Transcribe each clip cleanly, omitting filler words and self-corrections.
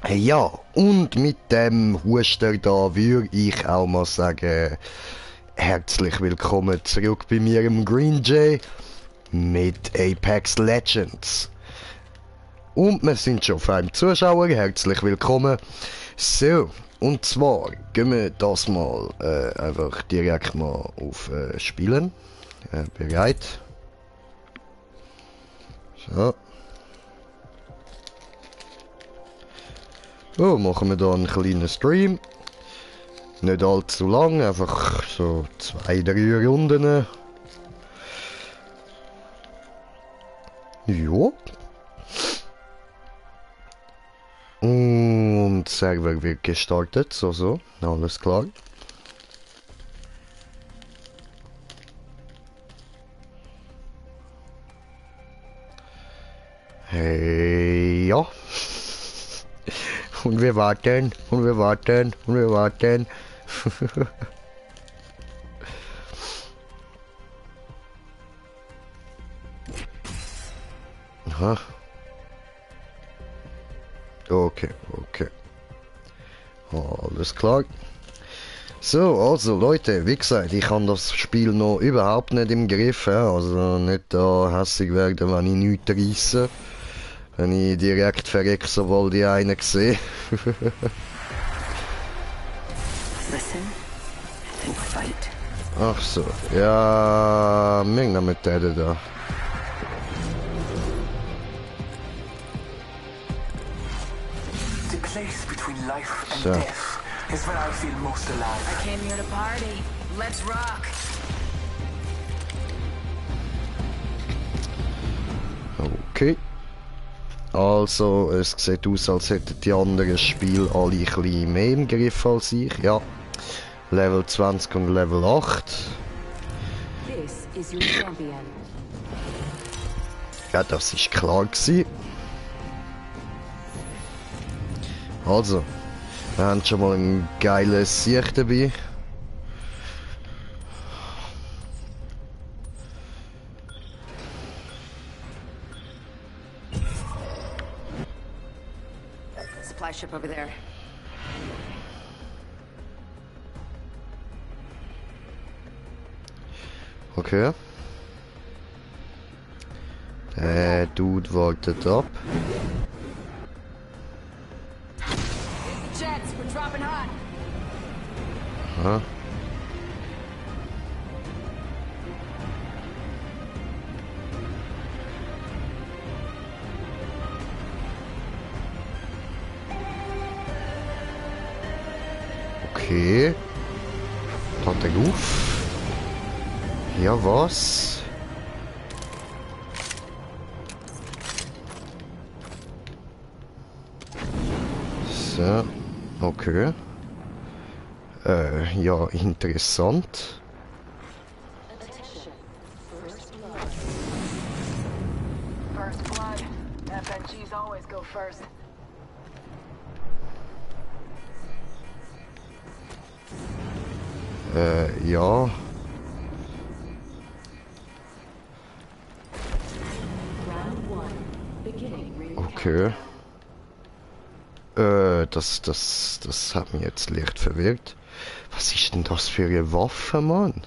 Ja, und mit dem Huster da würde ich auch mal sagen, herzlich willkommen zurück bei mir im Green Jay mit Apex Legends. Und wir sind schon auf einem Zuschauer, herzlich willkommen. So, und zwar gehen wir das mal einfach direkt mal auf Spielen. Bereit? So. So, machen wir da einen kleinen Stream. Nicht allzu lang, einfach so 2-3 Runden. Jo. Und Server wird gestartet, so, alles klar. Hey, ja. Und wir warten, und wir warten, und wir warten. Aha. Okay, okay. Alles klar. So, also Leute, wie gesagt, ich habe das Spiel noch überhaupt nicht im Griff. Ja? Also nicht da hässig werden, wenn ich nichts reisse. Wenn ich direkt verrecke, sobald ich einen sehe. Ach so, ja, wir nehmen den da. The place between life and So. death is where I feel most alive. I came here to party. Let's rock. Okay. Also, es sieht aus, als hätten die anderen Spiele alle ein bisschen mehr im Griff als ich. Ja. Level 20 und Level 8. This is your champion. Ja, das ist klar gewesen. Also, wir haben schon mal ein geiles Sieg dabei. Supply ship over there. Okay. Der Dude wartet ab. Jets, we're dropping hot. Aha. Okay. Hat er auf? Ja, was? So. Okay. Ja, interessant. First blood. FNGs always go first. Ja. Okay. Das hat mich jetzt leicht verwirrt. Was ist denn das für eine Waffe, Mann?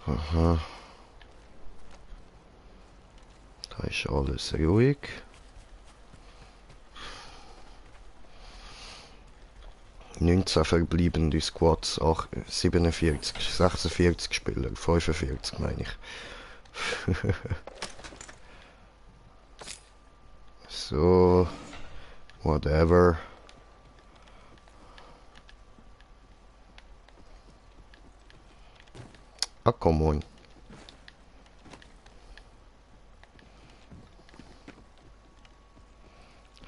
Aha. Da ist alles ruhig. ...19 verbliebene Squads, 47, 46 Spieler, 45 meine ich. So, whatever. Ah, come on.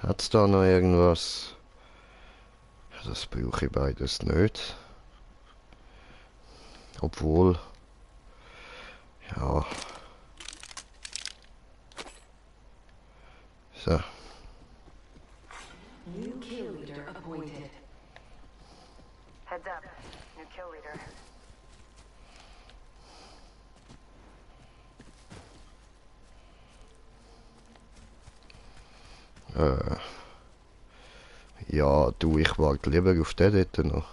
Hat's da noch irgendwas? Das brauche ich beides nicht. Obwohl... Ja... So. New kill leader appointed. Heads up. New kill leader. Ja, du, ich warte lieber auf den dort noch.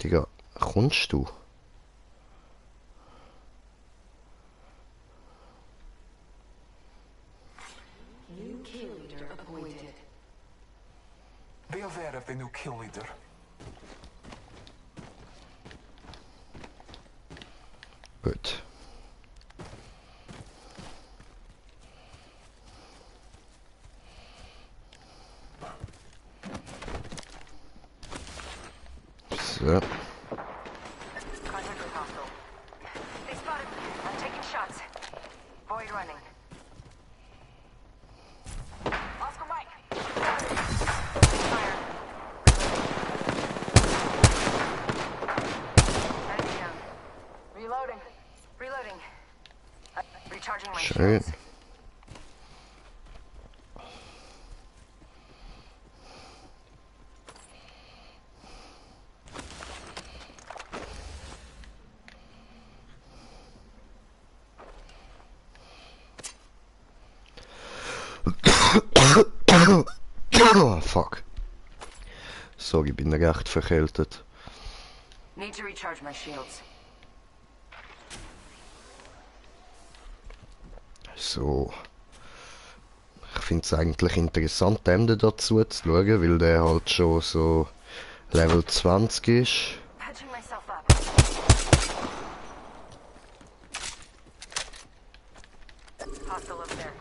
Digga, kommst du? New kill leader appointed. Be aware of the new kill leader. Gut. So. Contact with hostile. They spotted me. I'm taking shots. Void running. Oscar Mike. Fire. Enemy down. Reloading. Reloading. Recharging my Schön. shields. Oh, fuck. Sorry, ich bin recht verkältet. Need to recharge my shields. So. Ich finde es eigentlich interessant, dem dazu zu schauen, weil der halt schon so Level 20 ist. Patching myself up. Hostile over there.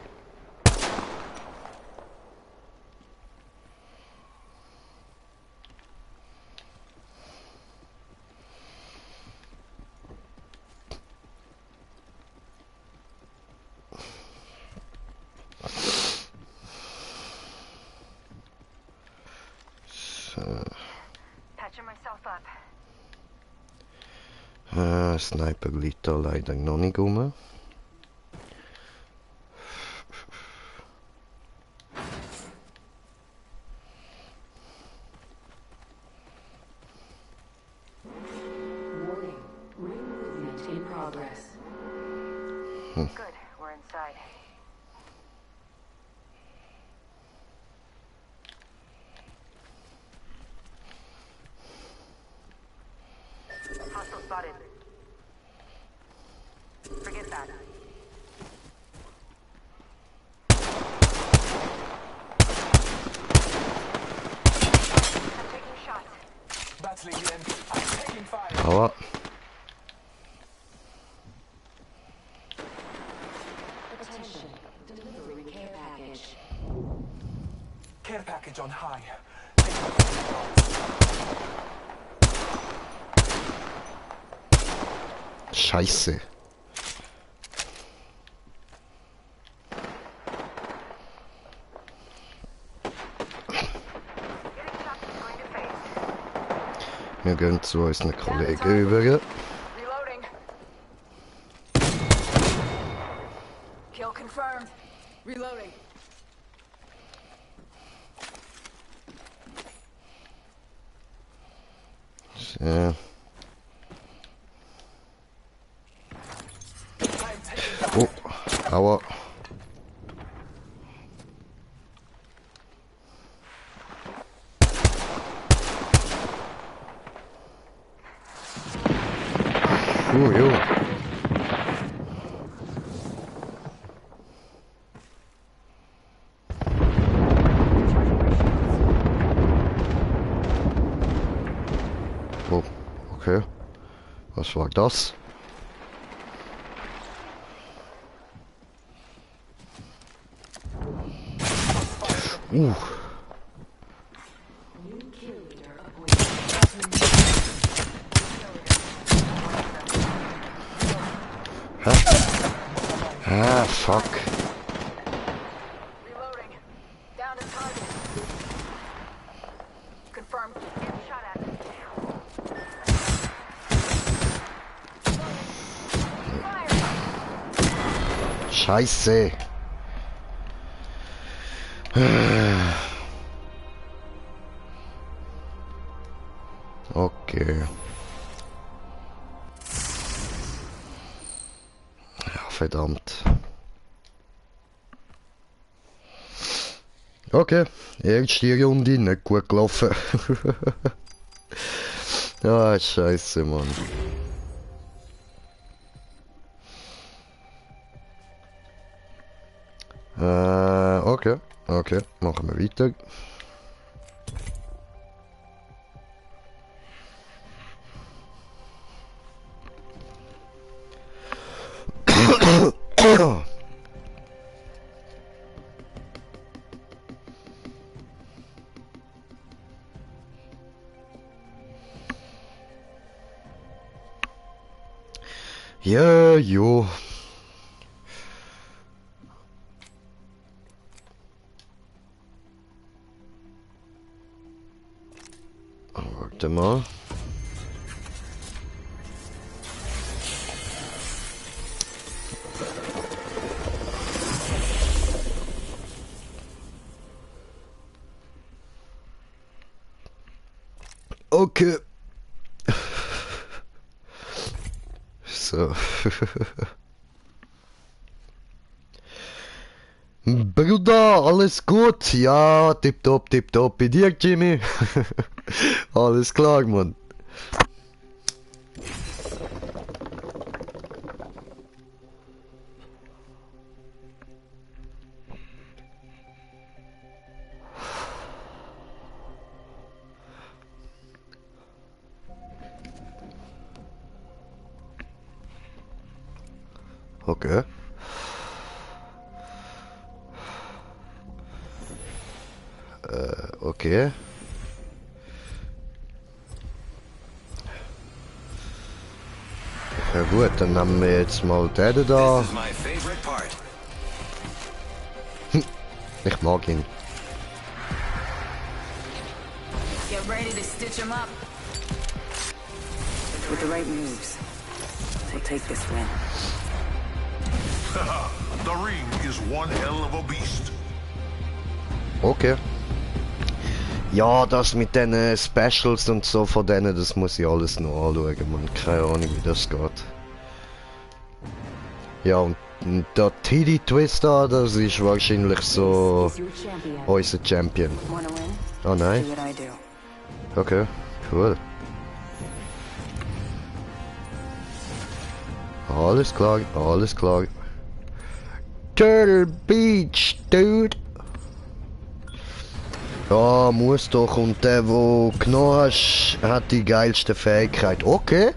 Patching myself up. Sniper liegt da leider noch nicht rum. Warning. Ring movement in progress. Good, we're inside. Hostile spotted. Forget that. I'm taking shots. Battling the enemy. I'm taking fire. Aua. Attention. Delivering care package. Care package on high. Scheiße. Getting shots is going to phase. Wir gehen zu unseren Kollegen über. Reloading. Kill confirmed. Reloading. So. Oh, aua. Jo. Oh, okay. Was war das? New kill leader appointed. Ah, fuck. Reloading. Down to target. Confirmed. Getting shot at. Fire. Scheiße. Okay. Ja, verdammt. Okay, erste Runde nicht gut gelaufen. Ah, scheiße, Mann. Okay, okay, machen wir weiter. Ja, jo. Warte mal. Okay. So. Bruder, alles gut? Ja, tipptopp, tipptopp. Bei dir, Jimmy? Alles klar, Mann. Okay. Okay. Ja gut, dann nehmen wir jetzt mal den da. This is my favorite part. Ich mag ihn. Get ready to stitch him up. With the right moves, we'll take this win. The ring is one hell of a beast. Okay. Ja, das mit den Specials und so von denen, das muss ich alles noch anschauen, man. Keine Ahnung, wie das geht. Ja, und der TD Twister, das ist wahrscheinlich so Is your champion. unser Champion. Wanna win? Oh nein. Do what I do. Okay, cool. Alles klar, alles klar. Turtle Beach, dude. Ja, muss doch. Und der, wo genommen hast, hat die geilste Fähigkeit. Okay,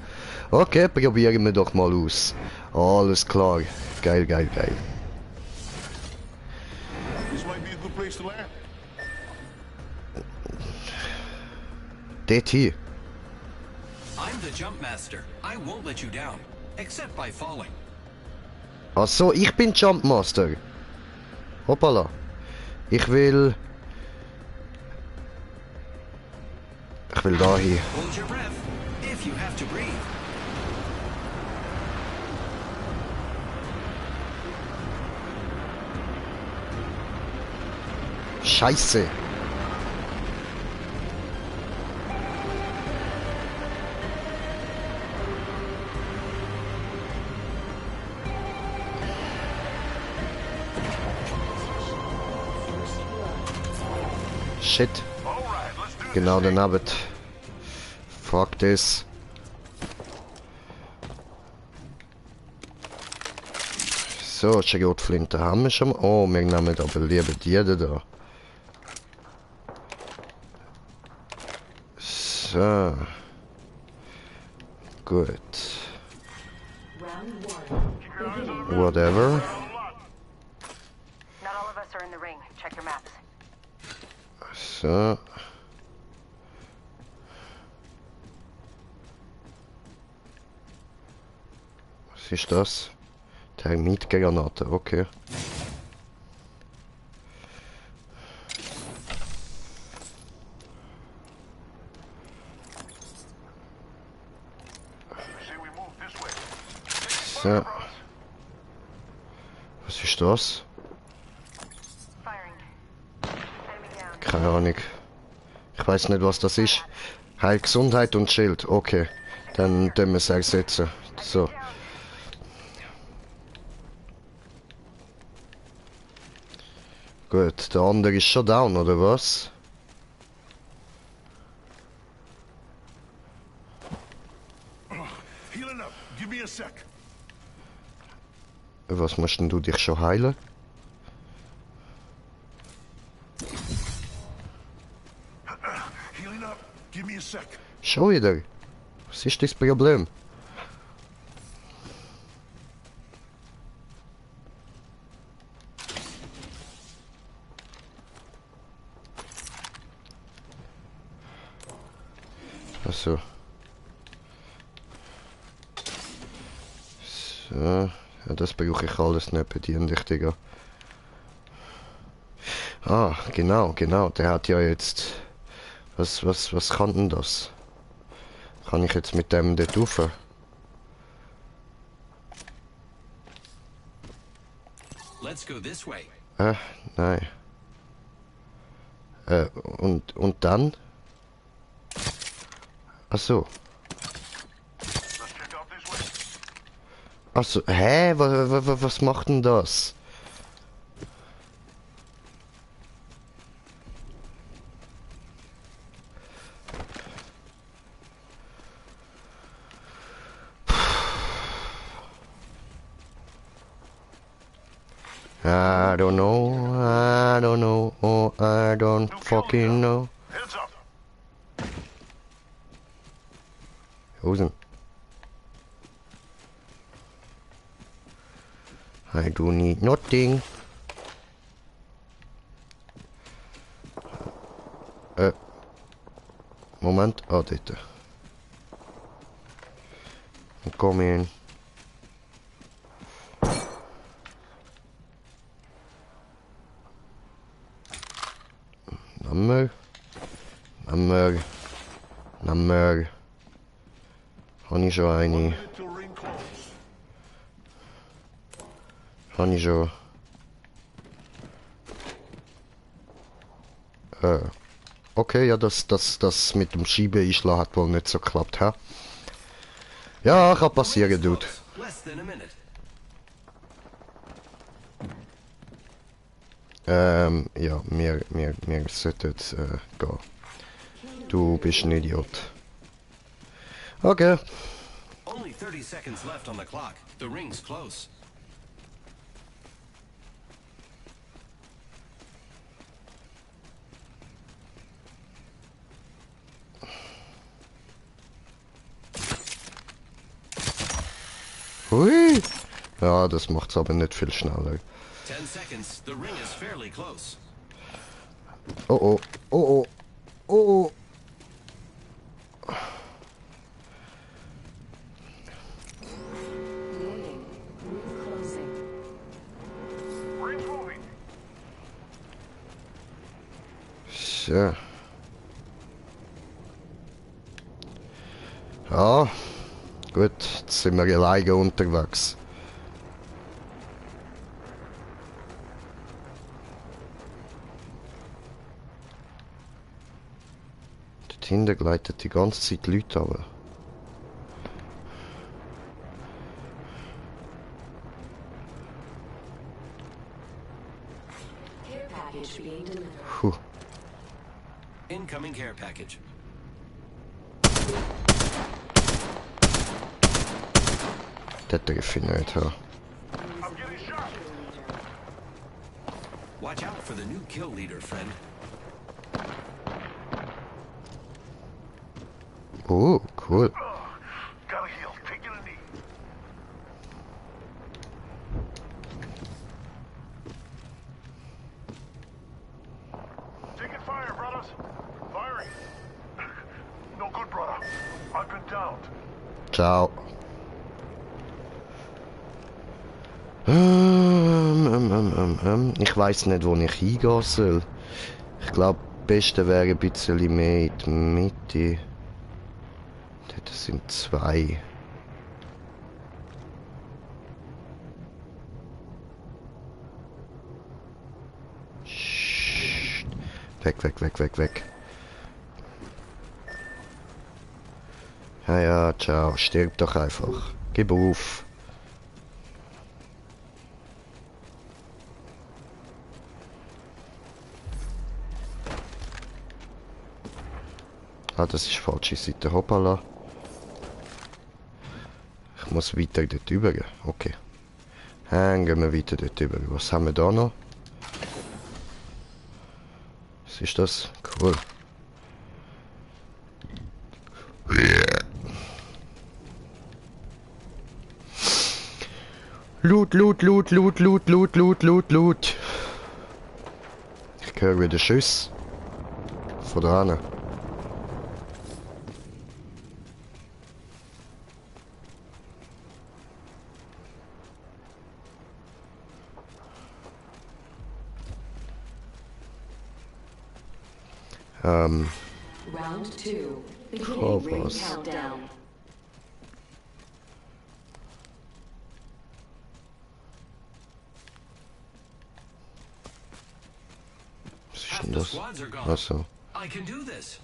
okay, probieren wir doch mal aus. Alles klar. Geil, geil, geil. This might be a good place to land. Dort hier. I'm the jump master. I won't let you down, except by falling. Ach so, ich bin Jumpmaster. Hoppala. Ich will da hier. Hold your breath if you have to breathe. Scheiße. Shit. All right, let's do Genau this. daneben. Fuck this. So, Schrotflinte haben wir schon. Oh, wir nehmen aber lieber die da. So. Gut. Round one. Whatever. Not all of us are in the ring. Check your maps. So. Was ist das? Termitgranate, okay. I say we move this way. So. Was Was ist das? Firing. Enemy down. Keine Ahnung. Ich weiß nicht, was das ist. Heil Gesundheit und Schild. Okay. Dann tun wir es ersetzen. So. Gut, der andere ist schon down, oder was? Healing up. Give me a sec. Was musst denn du dich schon heilen? Healing up. Give me a sec. Schon wieder? Was ist das Problem? Achso. So. Ja, das brauche ich alles nicht bedienen, Digga. Ah, genau. Der hat ja jetzt... Was kann denn das? Kann ich jetzt mit dem dort rauf? Let's go this way. Nein. Und dann? Ach so. Let's check out this way. Ach so, hä? Was macht denn das? I don't know, oh, I don't fucking know. Heads up. Hosen. I do need nothing. Moment, dort. Komm in. Nummer. Habe ich schon eine? Minute till ring close. Habe ich schon. Okay, ja, das mit dem Schieben einschlagen hat wohl nicht so geklappt, hä? Ja, kann passieren, Dude. Less than a minute. Ja, wir sollten gehen. Du bist ein Idiot. Okay. Only 30 seconds left on the clock. The ring's close. Hui. Ja, das macht's aber nicht viel schneller. 10 seconds. The ring is fairly close. Oh. Warning. Roof closing. Ring's moving. So. Ja. Gut, jetzt sind wir alleine unterwegs. Dort hinten gleiten die ganze Zeit Leute runter. Care package being delivered. Puh. Incoming care package. Das treffe ich nicht, ja. I'm getting shot. Watch out for the new kill leader, friend. Oh, cool. Gotta heal. Taking a knee. Taking fire, brothers. Firing. No good, brother. I've been downed. Ciao. Ich weiß nicht, wo ich hingehen soll. Ich glaube, das Beste wäre ein bisschen mehr in die Mitte. Dort sind zwei. Weg, weg, weg, weg, weg. Ja, ja, ciao. Stirb doch einfach. Gib auf. Ah, das ist falsche Seite. Hoppala. Ich muss weiter dort rüber gehen. Okay. Dann gehen wir weiter dort rüber. Was haben wir da noch? Was ist das? Cool. Loot, Loot, Loot, Loot, Loot, Loot, Loot, Loot, Loot. Ich höre wieder Schuss. Von da hinten. Round 2. Oh, Beginning ring was? countdown. Was ist Half denn the das? squads are gone. Achso. I can do this.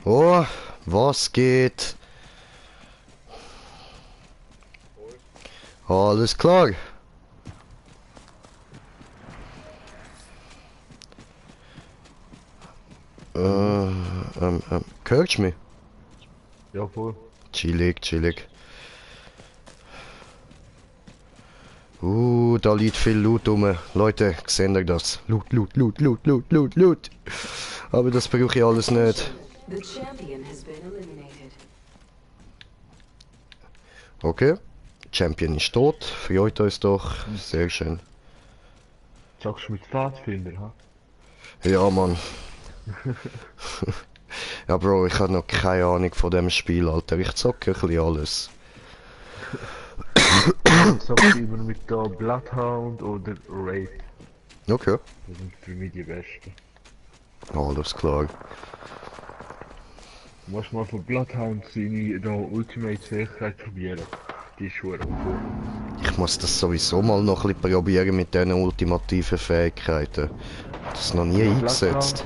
Oh, was geht? Alles klar. Hörst du mich? Ja, voll. Chillig, chillig. Da liegt viel Loot rum. Leute, seht ihr das? Loot, Loot, Loot, Loot, Loot, Loot, Loot. Aber das brauche ich alles nicht. The champion has been eliminated. Okay. Champion ist tot. Freut uns doch. Sehr schön. Sagst du mit Pfadfinder, ha? Ja, Mann. Ja, Bro, ich habe noch keine Ahnung von dem Spiel, Alter. Ich zocke ein bisschen alles. Sagst du immer mit der Bloodhound oder Raid? Okay. Das sind für mich die besten. Alles klar. Du musst mal von Bloodhound seine da Ultimate-Fähigkeit probieren. Die ist schon cool. Ich muss das sowieso mal noch ein bisschen probieren mit diesen ultimativen Fähigkeiten. Das noch nie eingesetzt.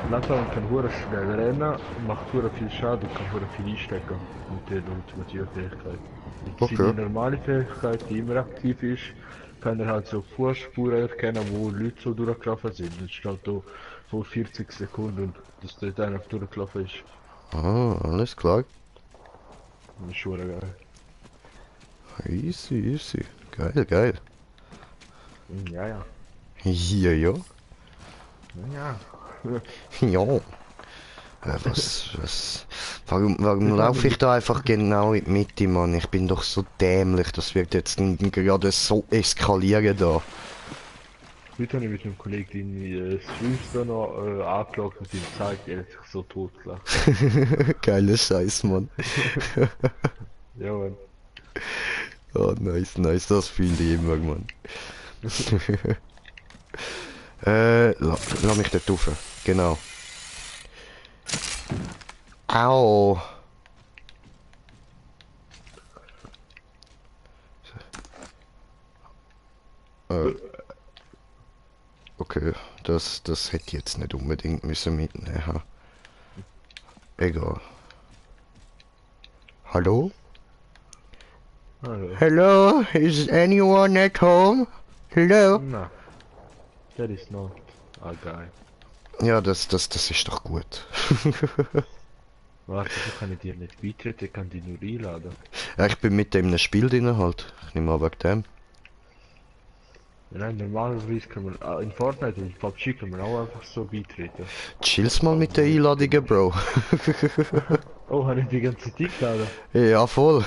Bloodhound kann hure schnell rennen, macht hure viel Schaden und kann hure viel einstecken mit der ultimativen Fähigkeit. Mit Okay. seiner normale Fähigkeit, die immer aktiv ist, kann er halt so Fußspuren erkennen, wo Leute so durchgelaufen sind. Das steht da vor 40 Sekunden und dass dort einer durchgelaufen ist. Ah, alles klar. Das ist schon geil. Easy, easy. Geil, geil. Ja, ja. Ja, ja. Ja. Ja. Warum laufe ich da einfach genau in die Mitte, Mann? Ich bin doch so dämlich, das wird jetzt gerade so eskalieren da. Heute habe ich mit einem Kollegen die Streams da noch angeschaut und ihm gezeigt, er hat sich so totgelacht. Geiler Scheiß, Mann. Ja, Mann. Oh, nice, nice, das fühle ich immer, Mann. Lass mich dort rauf. Genau. Au! Okay, das hätte ich jetzt nicht unbedingt müssen mitnehmen. Ha. Egal. Hallo? Hallo. Hello? Is anyone at home? Hello? Na, that is not a guy. Ja, das ist doch gut. Warte, so kann ich dir nicht beitreten, ich kann dich nur einladen. Ja, ich bin mit dem in einem Spiel drin halt. Ich nehme mal wegen dem. Nein, normalerweise kann man, in Fortnite und PUBG kann man auch einfach so beitreten. Chill's mal mit den Einladungen, Bro. Oh, habe ich die ganze Zeit eingeladen? Ja, voll.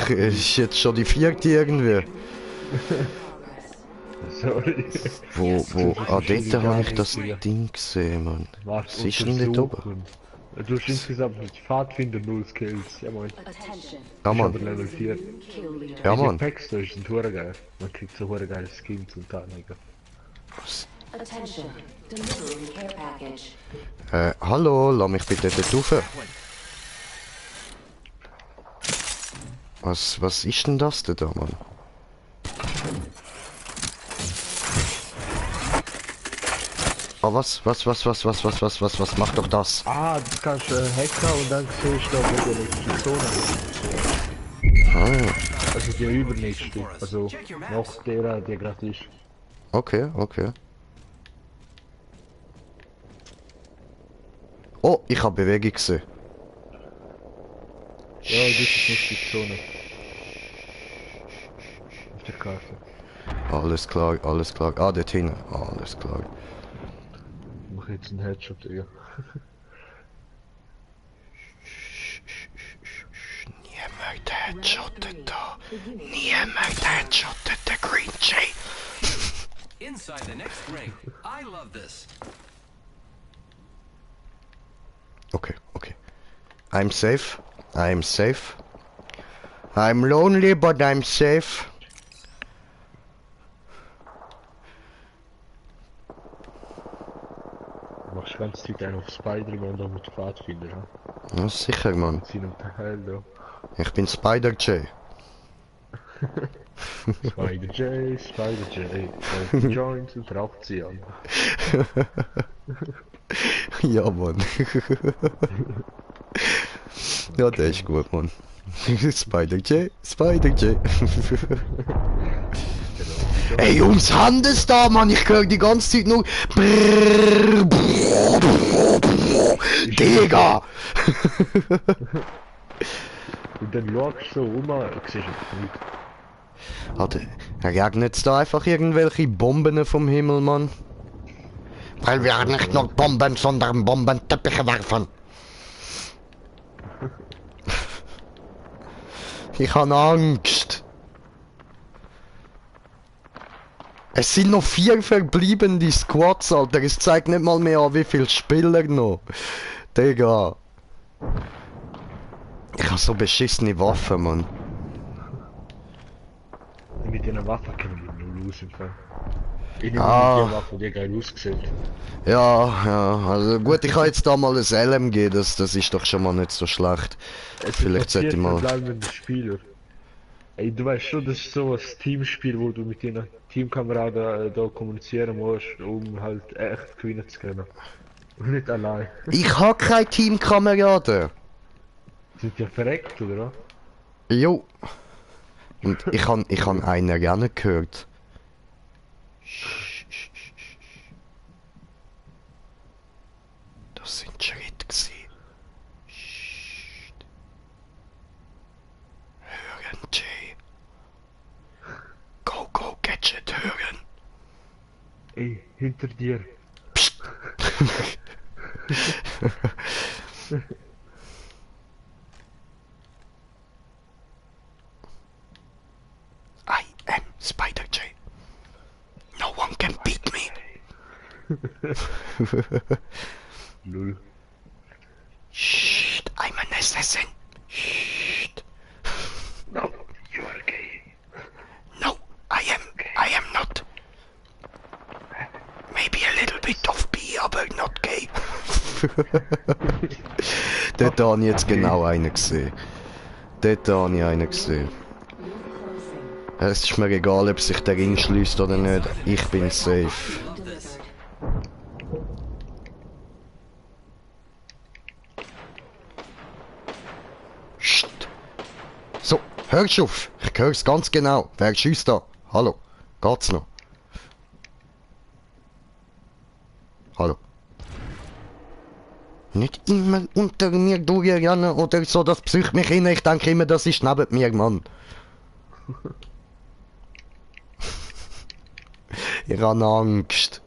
Ist jetzt schon die 4. irgendwie. Sorry. Wo, Das ist dort schon habe ich gar das nicht Ding gesehen, Mann. Warte, Was ist denn dort oben? untersuchen. Du hast insgesamt mit Pfadfinder 0 Skills. Ja, moin. Attention. Ja, Ich habe Mann. Level 4. Kill leader. Ja, Diese Mann. Packs da sind hure geil. Man kriegt so hure geile Skins und Tarnungen. Attention. Delivering care package. Hallo, lass mich bitte dort rauf. Was ist denn das da, Mann? Oh, was macht doch das? Ah, du kannst hacken und dann siehst du, wo die nächste Zone ist. Ah, Also die übernächste. Also noch der, der gerade ist. okay, okay. Oh, ich habe Bewegung gesehen. Ja, das ist nicht die Zone. Auf der Karte. Alles klar, alles klar. Ah, dort hinten. Alles klar. Ich mach jetzt einen Headshot, Digga. Niemand headshottet da. Niemand headshottet der Green Jay. Inside the next ring. I love this. Okay, okay. I'm safe. I'm safe. I'm lonely, but I'm safe. Du machst die ganze Zeit einen auf Spider-Man da mit Pfadfinder, ha? Ja, sicher, Mann. Mit seinem Teil da. Ich bin Spider-J. Spider-J, Spider-J. Raucht die Joints und raucht sie an. Ja, Mann. Ja, der ist gut, Mann. Spider-J, Spider-J. Ey, Jungs, Handes da, Mann. Ich höre die ganze Zeit nur... Brrrr, brrrr, brrrr, brrrr. Digga! Und dann schaust du so um und siehst einfach nichts. Warte, regnet's da einfach irgendwelche Bomben vom Himmel, Mann? Weil wir nicht nur Bomben, sondern Bombenteppiche werfen. Ich habe Angst. Es sind noch 4 verbliebene Squads, Alter. Es zeigt nicht mal mehr an, wie viele Spieler noch. Digga. Ich habe so beschissene Waffen, Mann. Mit einer Waffe können wir nur los im Fall. Ich nehme Ah. mit der Waffe, die geil aussieht. Ja, ja, also gut, ich habe jetzt da mal ein LMG, das ist doch schon mal nicht so schlecht. Vielleicht sollte ich mal... Bleibende Spieler. Ey, du weißt schon, das ist so ein Teamspiel, wo du mit deinen Teamkameraden da kommunizieren musst, um halt echt gewinnen zu können. Und nicht allein. Ich habe keine Teamkameraden. Sind ja verreckt, oder? Jo. Und ich han einen rennen gehört. Das sind Schritte gsi. Hören, Jay. Go, go, Gadget, hören. Ey, hinter dir. Psst. I am Spider-J. No one can beat me. Lul. Shh, I'm an assassin. Shh. No, you are gay. No, I am not. Maybe a little bit of B, aber not gay. Dort habe ich jetzt genau einen gesehen. Dort habe ich einen gesehen. Es ist mir egal, ob sich der Ring schließt oder nicht. Ich bin safe. Love this. Psst. So, hörst du auf? Ich hör's ganz genau. Wer schießt da? Hallo? Geht's noch? Hallo? Nicht immer unter mir durchrennen oder so, das psycht mich hin. Ich denke immer, das ist neben mir, Mann. Ich habe Angst.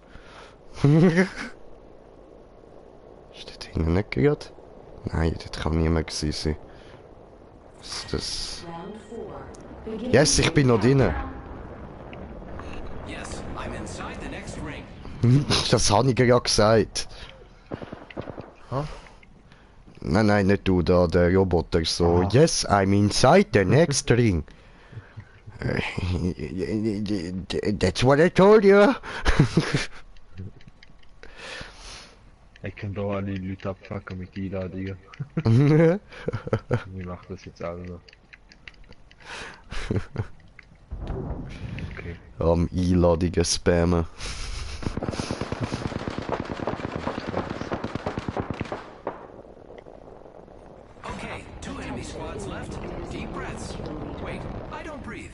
Ist dort hinten nicht gerade? Nein, dort kann niemand gewesen sein. Was ist das? Yes, ich bin noch drinnen. Yes, I'm inside the next ring. Das habe ich gerade gesagt. Huh? Nein, nein, nicht du, da, der Roboter so. Yes, I'm inside the next ring. That's what I told you. Ich kann da alle Leute abfucken mit Einladungen. Wir machen das jetzt alle noch. Okay. Am Einladungen spammen. Okay, 2 enemy squads left. Deep breaths. Wait, I don't breathe.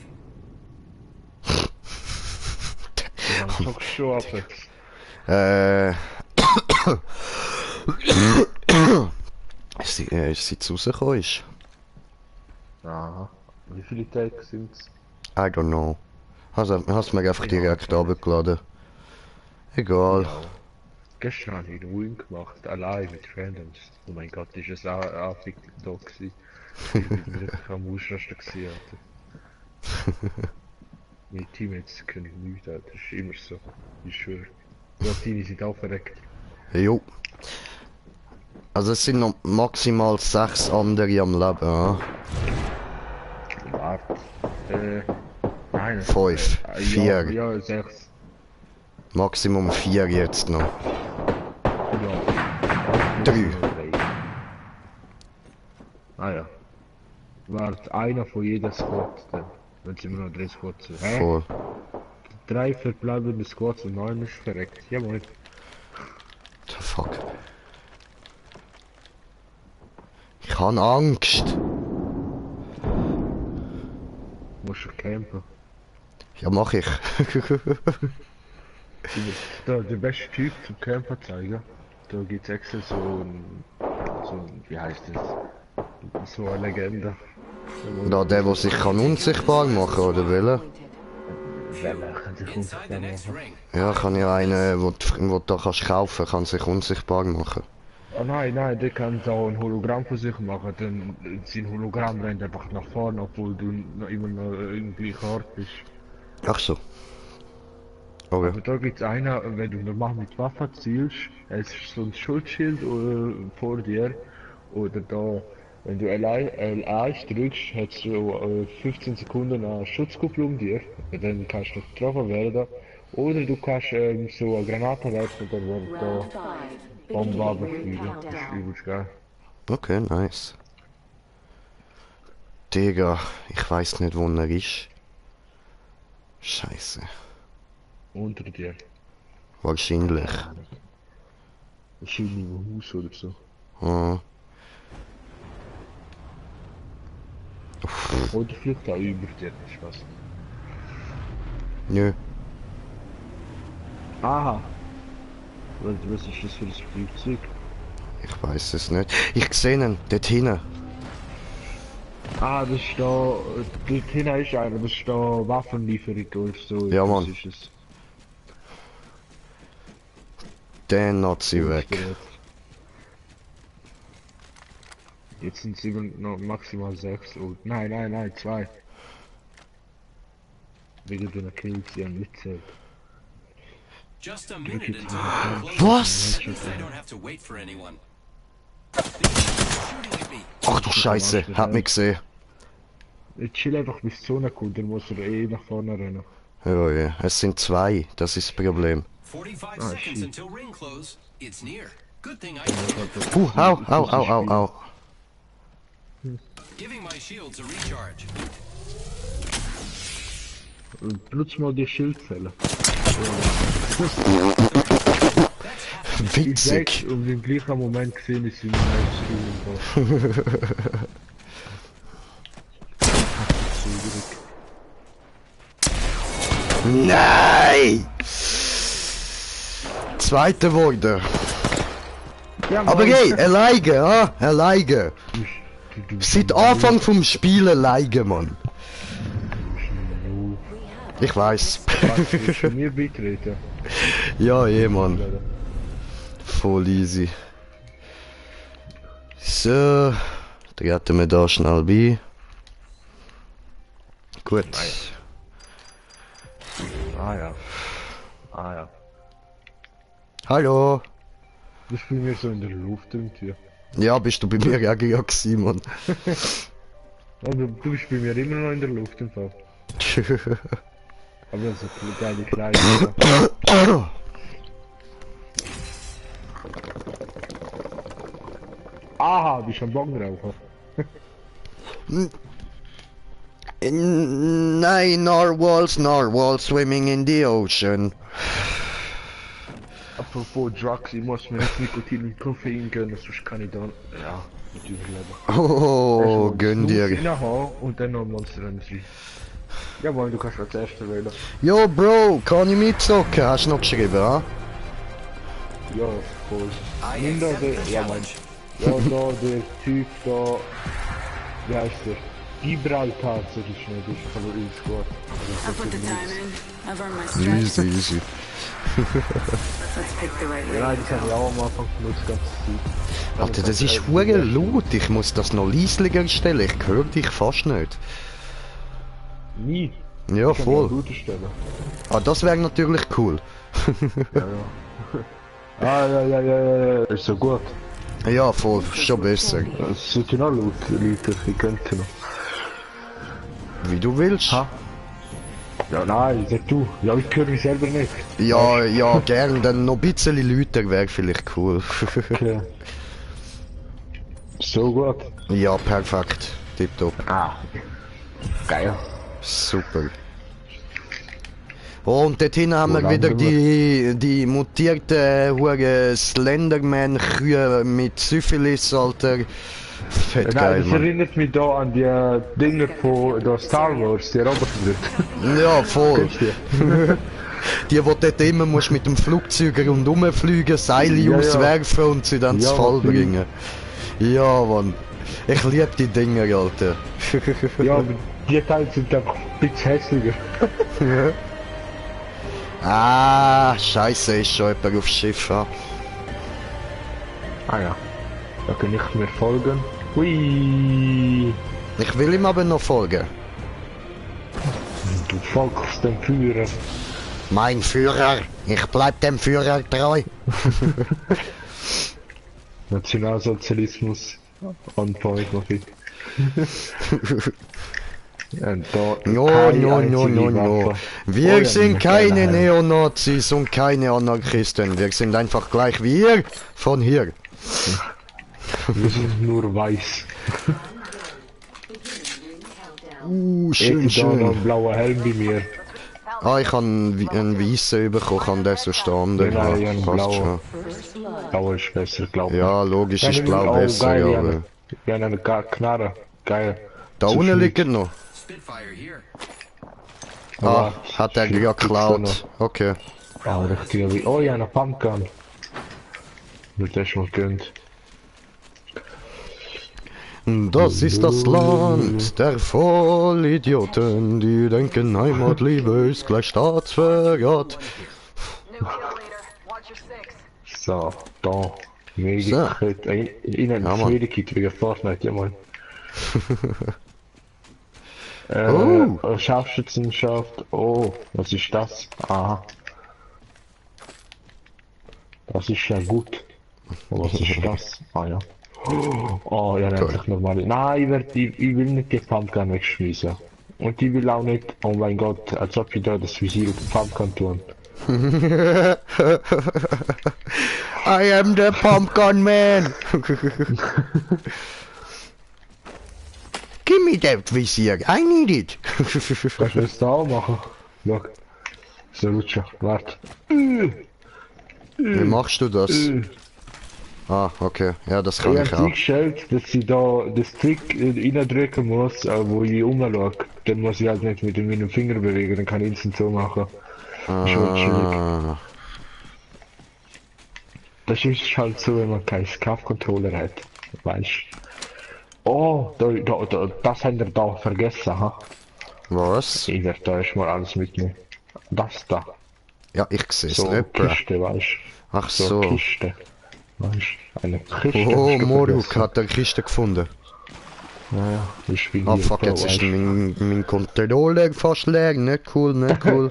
Ja, toch schon ab jetzt. Seit es rausgekommen ist. Aha. Wie viele Tage sind's? I don't know. Hast mir einfach direkt runtergeladen. Egal. Ja. Gestern habe ich einen Win gemacht, allein mit Randoms. Oh mein Gott, ist es auch anfickend da gewesen. Ich bin wirklich am Ausrasten gewesen, Alter. Meine Teammates können nichts, Alter. Das ist immer so. Ich schwöre. Ja, die sind auch verreckt. Jo. Also es sind noch maximal 6 andere am Leben, ja? Warte. Nein. 5, 4. Ja, 6. Maximum 4 jetzt noch. Ja. 3. Ah ja. Warte, einer von jeder Squad, dann. Wenn sie immer noch 3 Squads sind. Hä? Voll. 3 verbleibende Squads und 9 ist verreckt. Jawohl. The fuck. Ich habe Angst. Musst du campen. Ja, mach ich. Da, der beste Typ zum Camper zeigen. Da gibt's extra so ein, wie heißt das? So eine Legende. Da der sich kann unsichtbar machen, oder will? Welle kann sich Inside the unsichtbar next machen. ring. Ja, kann ja einen, wo du da kannst kaufen, kann sich unsichtbar machen. Oh nein, der kann so ein Hologramm von sich machen, dann sein Hologramm rennt einfach nach vorne, obwohl du noch immer noch im gleichen Ort bist. Ach so. Okay. Aber da gibt's einer, wenn du normal mit Waffe zielst, es ist so ein Schutzschild vor dir, oder da, wenn du L1 drückst, hast du 15 Sekunden eine Schutzkuppel um dir, dann kannst du nicht getroffen werden, oder du kannst so eine Granate werfen, dann wird da Round 5. Bomben Beginning ring abfliegen, das ist countdown. übelst geil. Okay, nice. Digga, ich weiß nicht, wo er ist. Scheiße. Unter dir. Wahrscheinlich. Wahrscheinlich im Haus oder so. Ah. Oder vielleicht auch über dir, Spaß. Nö. Aha! Was ist das für ein Flugzeug? Ich weiß es nicht. Ich sehe ihn, dort hinten. Ah, das ist da. Dort hinten ist einer, das ist da Waffenlieferung oder so. Ja, Das Mann. ist es. Der Nazi weg. Jetzt sind es immer noch maximal 6. Oh, nein, 2. Wegen deiner Kills, die haben nicht zählt. Just a minute until the ring Was? closes. At least I don't have to wait for anyone. They're shooting at me. Ach du Scheiße, hat mich gesehen. Jetzt chill einfach bis die Sonne kommt, dann muss er eh nach vorne rennen. Ja, ja. Es sind 2, das ist das Problem. 45 Ah, seconds shit. until ring close. It's near. Good thing I Au. giving my shields a recharge. Benutzt mal die Schildzelle. Ich sag's, Witzig. um den gleichen Moment gesehen ist sie im Livestream. Nein! Zweiter wurde. Ja, Aber hey, alleine, ah, alleine. Seit Anfang vom Spiel alleine, Mann. Ich weiß. Willst du mir beitreten? Ja, Mann. Voll easy. So, treten wir da schnell bei. Gut. Ah ja. Hallo. Du bist bei mir so in der Luft irgendwie. Ja, bist du bei mir ja gewesen, Mann. Aber du bist bei mir immer noch in der Luft im Fall. Aber so geile Kleine. Aha, bist am Bon rauchen. Nein, Narwhals swimming in the ocean. Apropos Drugs, ich muss mir jetzt Nikotin und Koffein gönnen, sonst kann ich dann, ja, nicht überleben. Oh, gönn dir. Reinhauen und dann noch Monster Energy. Jawohl, du kannst als erster wählen. Jo, Bro, kann ich mitzocken? Hast du noch geschrieben, ha? Ja, voll. I Nimm da accept den, the ja Mann. challenge. Ja, da, der Typ da, wie heißt der? Gibraltar, sag ich schnell, das ist aber übelst gut. I'll put the time in. I've earned my stripes. Easy, easy. Let's pick the right way. Ja, nein, das habe ich auch am Anfang benutzt, die ganze Zeit. Alter, das ist hure laut. Ich muss das noch leislicher stellen. Ich höre dich fast nicht. Nie. Ja, Ich kann voll. die auch lauter stellen. Ah, das wäre natürlich cool. Ja, ja. Ja, ist so gut. Ja, voll. Schon besser. Es sind ja noch lauter, ich könnte noch. Wie du willst. Ha? Ja, nein, sag du. Ja, ich höre mich selber nicht. Ja, ja, gern. Dann noch ein bisschen lauter wäre vielleicht cool. Okay. So gut. Ja, perfekt. Tipptopp. Ah. Geil. Super. Oh, und dort hinten haben wir Wo wieder landen die mutierten Slenderman-Kühe mit Syphilis, Alter. Fett Nein, geil, das Mann. erinnert mich da an die Dinger von der Star Wars, die Roboter dort. Ja, voll. Kennst du Die, wo dort immer musst mit dem Flugzeug rundherum fliegen, Seile Ja, ja. auswerfen und sie dann zu Ja, Fall die- bringen. Ja, Mann. Ich lieb die Dinger, Alter. die? Ja, aber die Teile sind einfach ein bisschen hässlicher. Ah, scheiße, ist schon jemand aufs Schiff. Ja. Ah ja. Da kann ich mir folgen. Hui. Ich will ihm aber noch folgen. Du folgst dem Führer. Mein Führer, ich bleib dem Führer treu. Nationalsozialismus. On point, noch ich. Und da No, keine no, no, einzige no, no. Waffe. Wir Oh ja, sind mit keine einer Hand. Neonazis und keine Anarchisten. Wir sind einfach gleich wie ihr von hier. Wir sind nur weiß. Schön, Ich da noch schön. einen blauen Helm bei mir. Ah, ich habe einen weißen bekommen, kann der so stehen. Nein, nein, ich habe einen Passt blauen. schon. Blau ist besser, glaube ich. Ja, logisch ist blau oh, besser, geil, ja. Aber Wir haben eine Knarre. Geil. da Zu unten viel. liegt noch. Spitfire here. Ah, Aber hat er viel gerade gibt's da geklaut. Okay. Ah, richtig. Oh, ja, eine Pumpgun. Wird das mal gönnt. Das ist das Land der Vollidioten, die denken Heimatliebe ist gleich Staatsverrat. New kill leader. Watch your six. So, da. Medikit. Ihnen Ja, das Mann. Medikit wegen Fortnite, ja Mann. Oh. Scharfschützenschaft. Oh, was ist das? Aha. Das ist ja gut. Oh, was ist das? Ah ja. Oh, ja, nennt sich normal. Nein, ich will nicht die Pumpgun wegschmeißen. Und ich will auch nicht, oh mein Gott, als ob ich da das Visier auf die Pumpgun tun. I am the Pumpgun Man. Give me that visier, I need it. Kannst du das da auch machen? Schau. So, Lutscher, warte. Wie machst du das? Ah, okay. Ja, das kann Ich ich habe sie auch. gestellt, dass ich da das Trick reindrücken muss, wo ich umschaue. Dann muss ich halt nicht mit meinem Finger bewegen, dann kann ich instant so machen. Das ist halt schwierig. Ah, Das ist halt so, wenn man keinen Scaf-Controller hat. Weißt du? Oh, das haben wir da vergessen, ha? was? Ich werde da erstmal alles mitnehmen. Das da. Ja, ich sehe es So, nicht. Kiste, weißt du? Ach So, so. Kiste. Weißt du? Eine Kiste. Oh, hast du Moruk vergessen. hat eine Kiste gefunden. Naja, ich bin Ah hier fuck, Pro, jetzt ist weißt du? mein Controller fast leer. Nicht cool, nicht cool.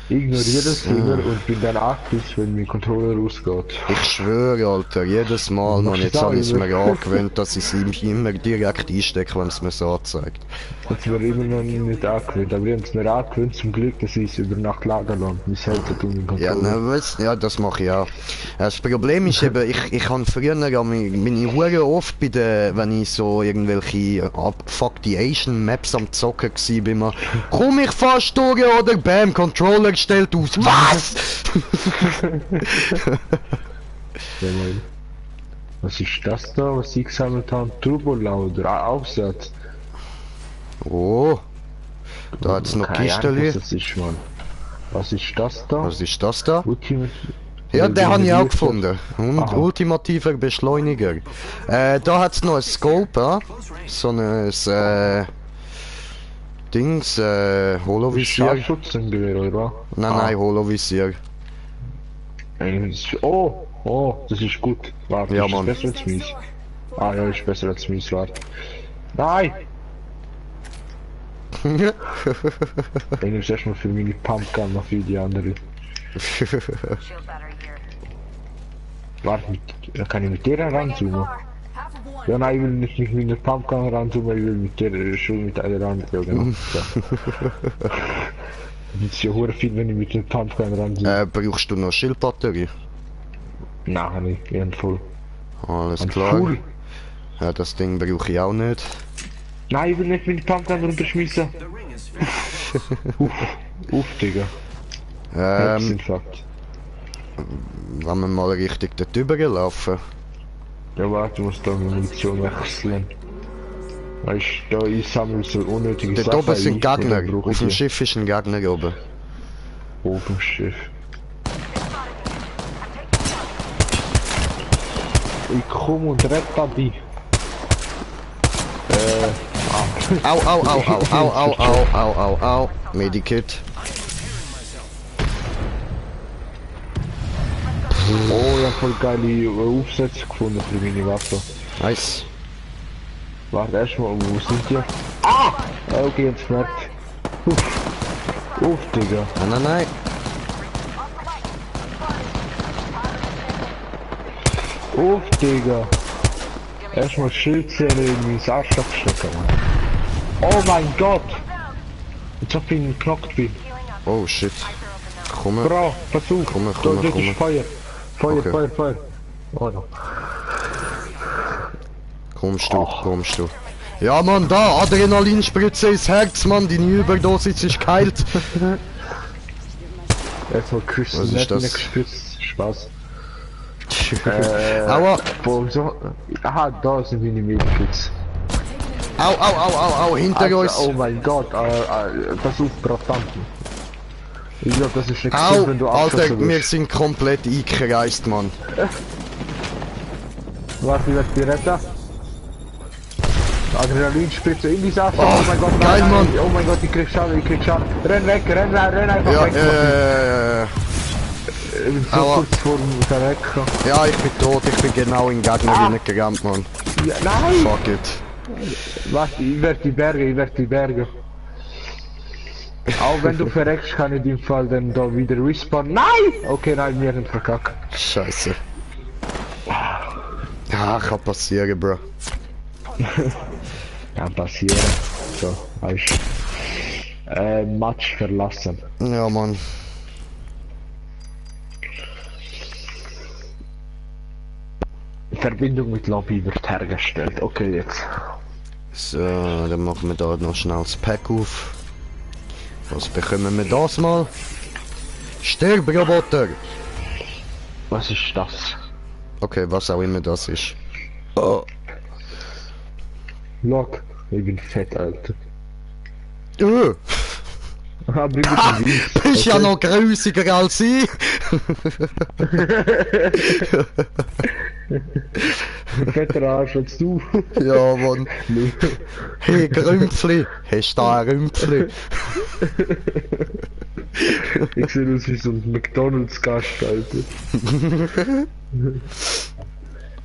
Ignoriere das So. immer und bin dann aktiv, wenn mein Controller rausgeht. Ich schwöre, Alter, jedes Mal, man, jetzt habe ich es mir angewöhnt, dass ich es ihm immer direkt einstecke, wenn es mir so anzeigt. Das hat mir immer noch nicht angewöhnt, aber ich habe es mir angewöhnt, zum Glück, dass ich es über Nacht lagern lasse. Mein Headset und mein Ja, Controller. ne, weißt, ja, das mache ich auch. Das Problem ist eben, ich habe früher, bin ich hure oft bei den, wenn ich so irgendwelche abgefuckte Asian Maps am Zocken gsi bin, mal, komm ich fast durch oder bam, Controller gestellt aus. Was? Ja, Mann. Was ist das da, was ich gesammelt habe? Turbolauder, Aufsatz. Oh, da hat's noch Keine Ahnung, Kisteli. was das ist, Mann. Was ist das da? Was ist das da? Ultimate... Ja, den habe ich auch Generiert- gefunden. Und Aha. ultimativer Beschleuniger. Da hat's noch ein Scope, ja? So ein Dings, Holovisier. Scharfschützengewehr, oder was? Nein, Holovisier. Oh, das ist gut. Warte, Ja, ist Mann. das besser als mies? Ah ja, ist besser als mies, warte. Nein! Ich nehme es erstmal für meine Pumpgun, noch für die andere. Shield battery here. Warte, kann ich mit der ranzoomen? Ja, nein, ich will nicht mit meiner Pumpgun ranzoomen, ich will mit der schon mit einer anderen. Ja, genau. So. Das ist ja hure viel, wenn ich mit der Pumpgun ranzoome. Brauchst du noch Schildbatterie? Nein, nicht, ich bin voll. Alles Und klar. full. Ja, das Ding brauche ich auch nicht. Nein, ich will nicht meine Pumpgun runterschmissen. The ring is finished. Uff, Digga. Herzinfarkt. Wenn wir mal richtig dort rüberlaufen. Ja, warte, ich muss da meine Munition wechseln. Weißt du, da ich sammle so unnötige Dort Sachen oben sind ein, und dann Gegner. brauche Auf ich dem die. Schiff ist ein Gegner oben. Auf dem Schiff. Ich komme und rette dabei. Au, au, au, au, au, au, au, au, au, au. Medikit. Oh, ich hab voll geile Aufsätze gefunden für meine Waffe. Nice. Warte, erstmal, wo sind die? Ah! Okay, jetzt merkt. Uff, Digga. Nein. Uff, Digga. Erstmal Schildzähne in mein Arschloch stecken, Mann. Oh mein Gott! Jetzt hab ich ihn geknockt bin. Oh shit. Komm. Bro, versuch. Komm, Dort ist komm. Feuer. Feuer, Okay. Feuer, Feuer. Oh no. Kommst du. Ja, Mann, da, Adrenalinspritze ins Herz, Mann, deine Überdosis ist geheilt. Erstmal küssen, Was ist nicht das? gespritzt. Spaß. Aua, Boah, so. Aha, da sind meine Medikits. au, hinter uns. Oh mein Gott, versuch Bratanten. Ich glaube, das ist nicht Au, gut, wenn du Alter, abgeschossen wir wirst. sind komplett eingereist, Mann. Warte, ich werde dich retten. Adrenalinspritze in die Sache. Oh, mein Gott, geil, Mann. Oh mein Gott, ich krieg Schaden. Renn weg, renn einfach Ja, weg. Ich bin so Aua. kurz vor dem Verrecken. Ja, ich bin tot, ich bin genau in den Gegner reingerannt, Mann. Ja, nein! Fuck it. Warte, ich werde die Berge. Auch wenn du verreckst, kann ich in dem Fall dann da wieder respawnen. Nein! Okay, nein, wir sind verkackt. Scheiße. Ja, kann passieren, Bro. Kann passieren. So, weißt du. Match verlassen. Ja, Mann. Verbindung mit Lobby wird hergestellt. Okay, jetzt. So, dann machen wir da noch schnell das Pack auf. Was bekommen wir das mal? Stirb-Roboter! Was ist das? Okay, was auch immer das ist. Oh. Lock. Ich bin fett, Alter. Aber ich bin weiß. Bist ja noch grusiger als ich! Fetter Arsch als du. Ja, Mann. Hey, Grümpfli! Hast du da ein Rümpfli? Ich sehe aus wie so ein McDonalds-Gast, Alter.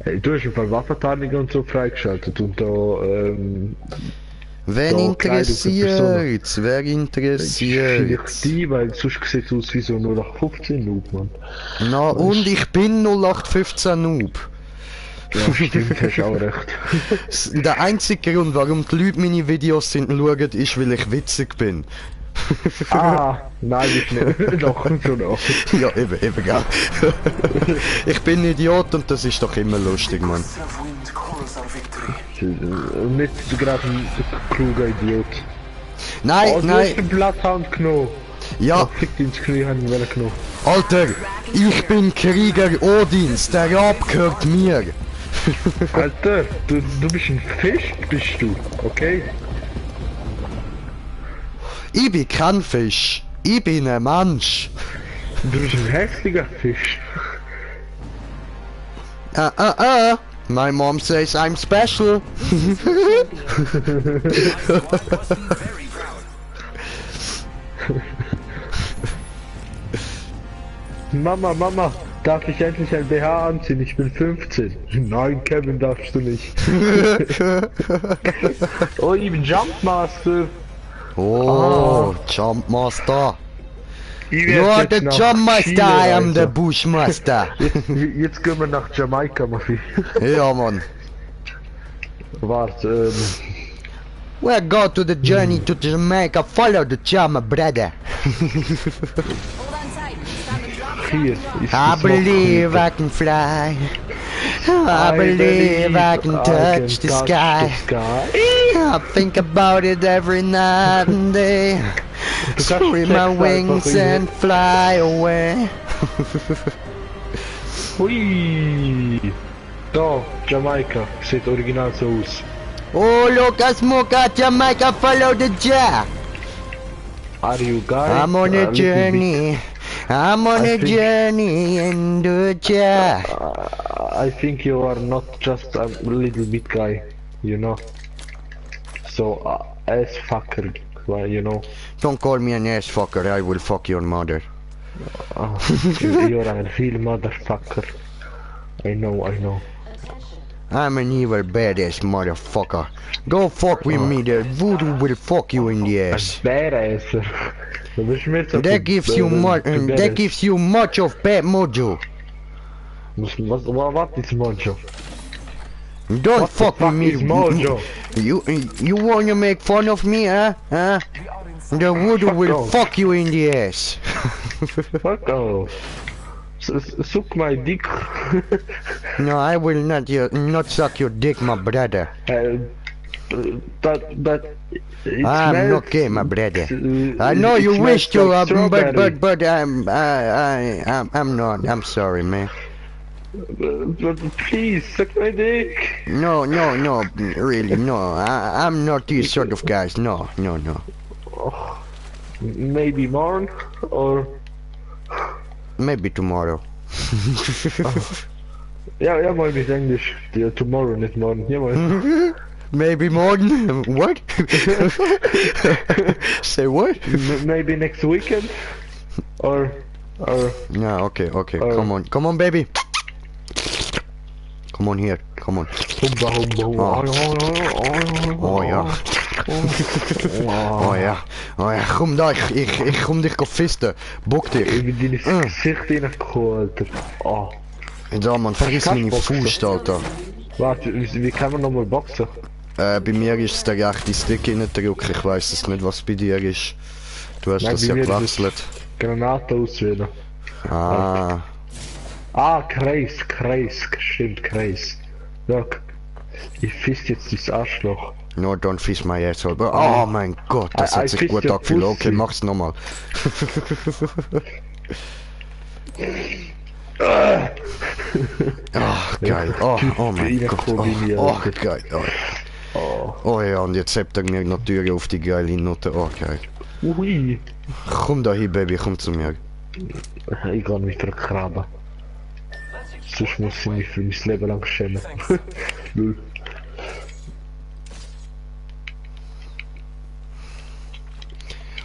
Hey, du hast ein paar Waffentarnungen und so freigeschaltet und da, Wen so interessiert's? Wer Vielleicht interessiert's? die, weil sonst sieht es aus wie so 0815 Noob, Mann. Na, und ich bin 0815 Noob. Ja, stimmt, hast auch recht. Der einzige Grund, warum die Leute meine Videos schauen, ist, weil ich witzig bin. Ah, nein, ich nicht. Doch, schon noch. Ja, eben, gell. Ich bin ein Idiot und das ist doch immer lustig, Mann. South wind calls our victory. Nicht gerade ein kluger Idiot. Nein, Oh, du hast den Bloodhound genommen. Ja, Fickt ins Knie, haben wir genommen. Alter, ich bin Krieger Odins, der Rab gehört mir. Alter, du bist ein Fisch, bist du, okay? Ich bin kein Fisch, ich bin ein Mensch. Du bist ein hässlicher Fisch. My mom says I'm special. Very proud. Mama, darf ich endlich ein BH anziehen? Ich bin 15. Nein, Kevin, darfst du nicht. Oh, ich bin Jumpmaster. Oh, Jumpmaster. Ich You are werd the jetzt nach Jumpmaster, Chile I am the reisen. Bushmaster. Jetzt gehen wir nach Jamaika, Maffi. Ja, Mann. Warte, We'll go to the journey to Jamaica, follow the Jama, brother. hier ist I die believe Smoke. I can fly. I believe I can touch the sky. I think about it every night and day. Spread my wings and fly away. Hui! Da, Jamaika. Sieht original so aus. Oh, look, a smoke at Jamaica, follow the jar. Are you guys? I'm on a journey. I'm on a journey in the jar. I think you are not just a little bit guy, you know. So, ass fucker, well, you know. Don't call me an ass fucker, I will fuck your mother. You're a real motherfucker. I know. I'm an evil badass motherfucker. Go fuck with me, the voodoo will fuck you in the ass. Badass. Du bist mir so That gives you much of bad mojo. What is mojo? Don't What fuck the fuck with me. is mojo? You wanna make fun of me, huh? Huh? The voodoo will off. fuck you in the ass. Fuck off. Suck my dick. No, I will not suck your dick, my brother. That it I'm smells, not gay, my brother. uh, I know it you smells wish to, like strawberry. but I'm not. I'm sorry, man. But please, suck my dick. No, really, no. I'm not these sort of guys. No. Maybe morn or Maybe tomorrow. ja mal mit Englisch. Ja, tomorrow, nicht morgen. Ja mal. Maybe morning. What? Say what? Maybe next weekend or Yeah, okay. Come on, baby. Come on here. Come on. Humba. Oh ja. Oh ja. Komm da, ich komm dich fisten. Bock dich. Ich bin in dein Gesicht reingekommen, Alter. Oh. Ja, man, friss meine Fuß, Alter. Warte, wie kann man nochmal boxen? Bei mir ist es der rechte Stick reindrücken. Ich weiss es nicht, was bei dir ist. Du hast Nein, das bei ja mir ist gewechselt. Granate auswählen. Ah. Kreis. Stimmt, Kreis. Look. Ich fiss jetzt dieses Arschloch. No, don't fish my asshole. Oh mein Gott, das hat sich gut angefühlt. Okay, mach's nochmal. Oh, geil. Oh mein Gott. Oh, geil. Oh ja, und jetzt hebt er mir natürlich auf die geile Note. Oh, geil. Ui. Komm da hin, Baby, komm zu mir. Ich kann mich vergraben. Sonst muss ich mich für mein Leben lang schämen. Null.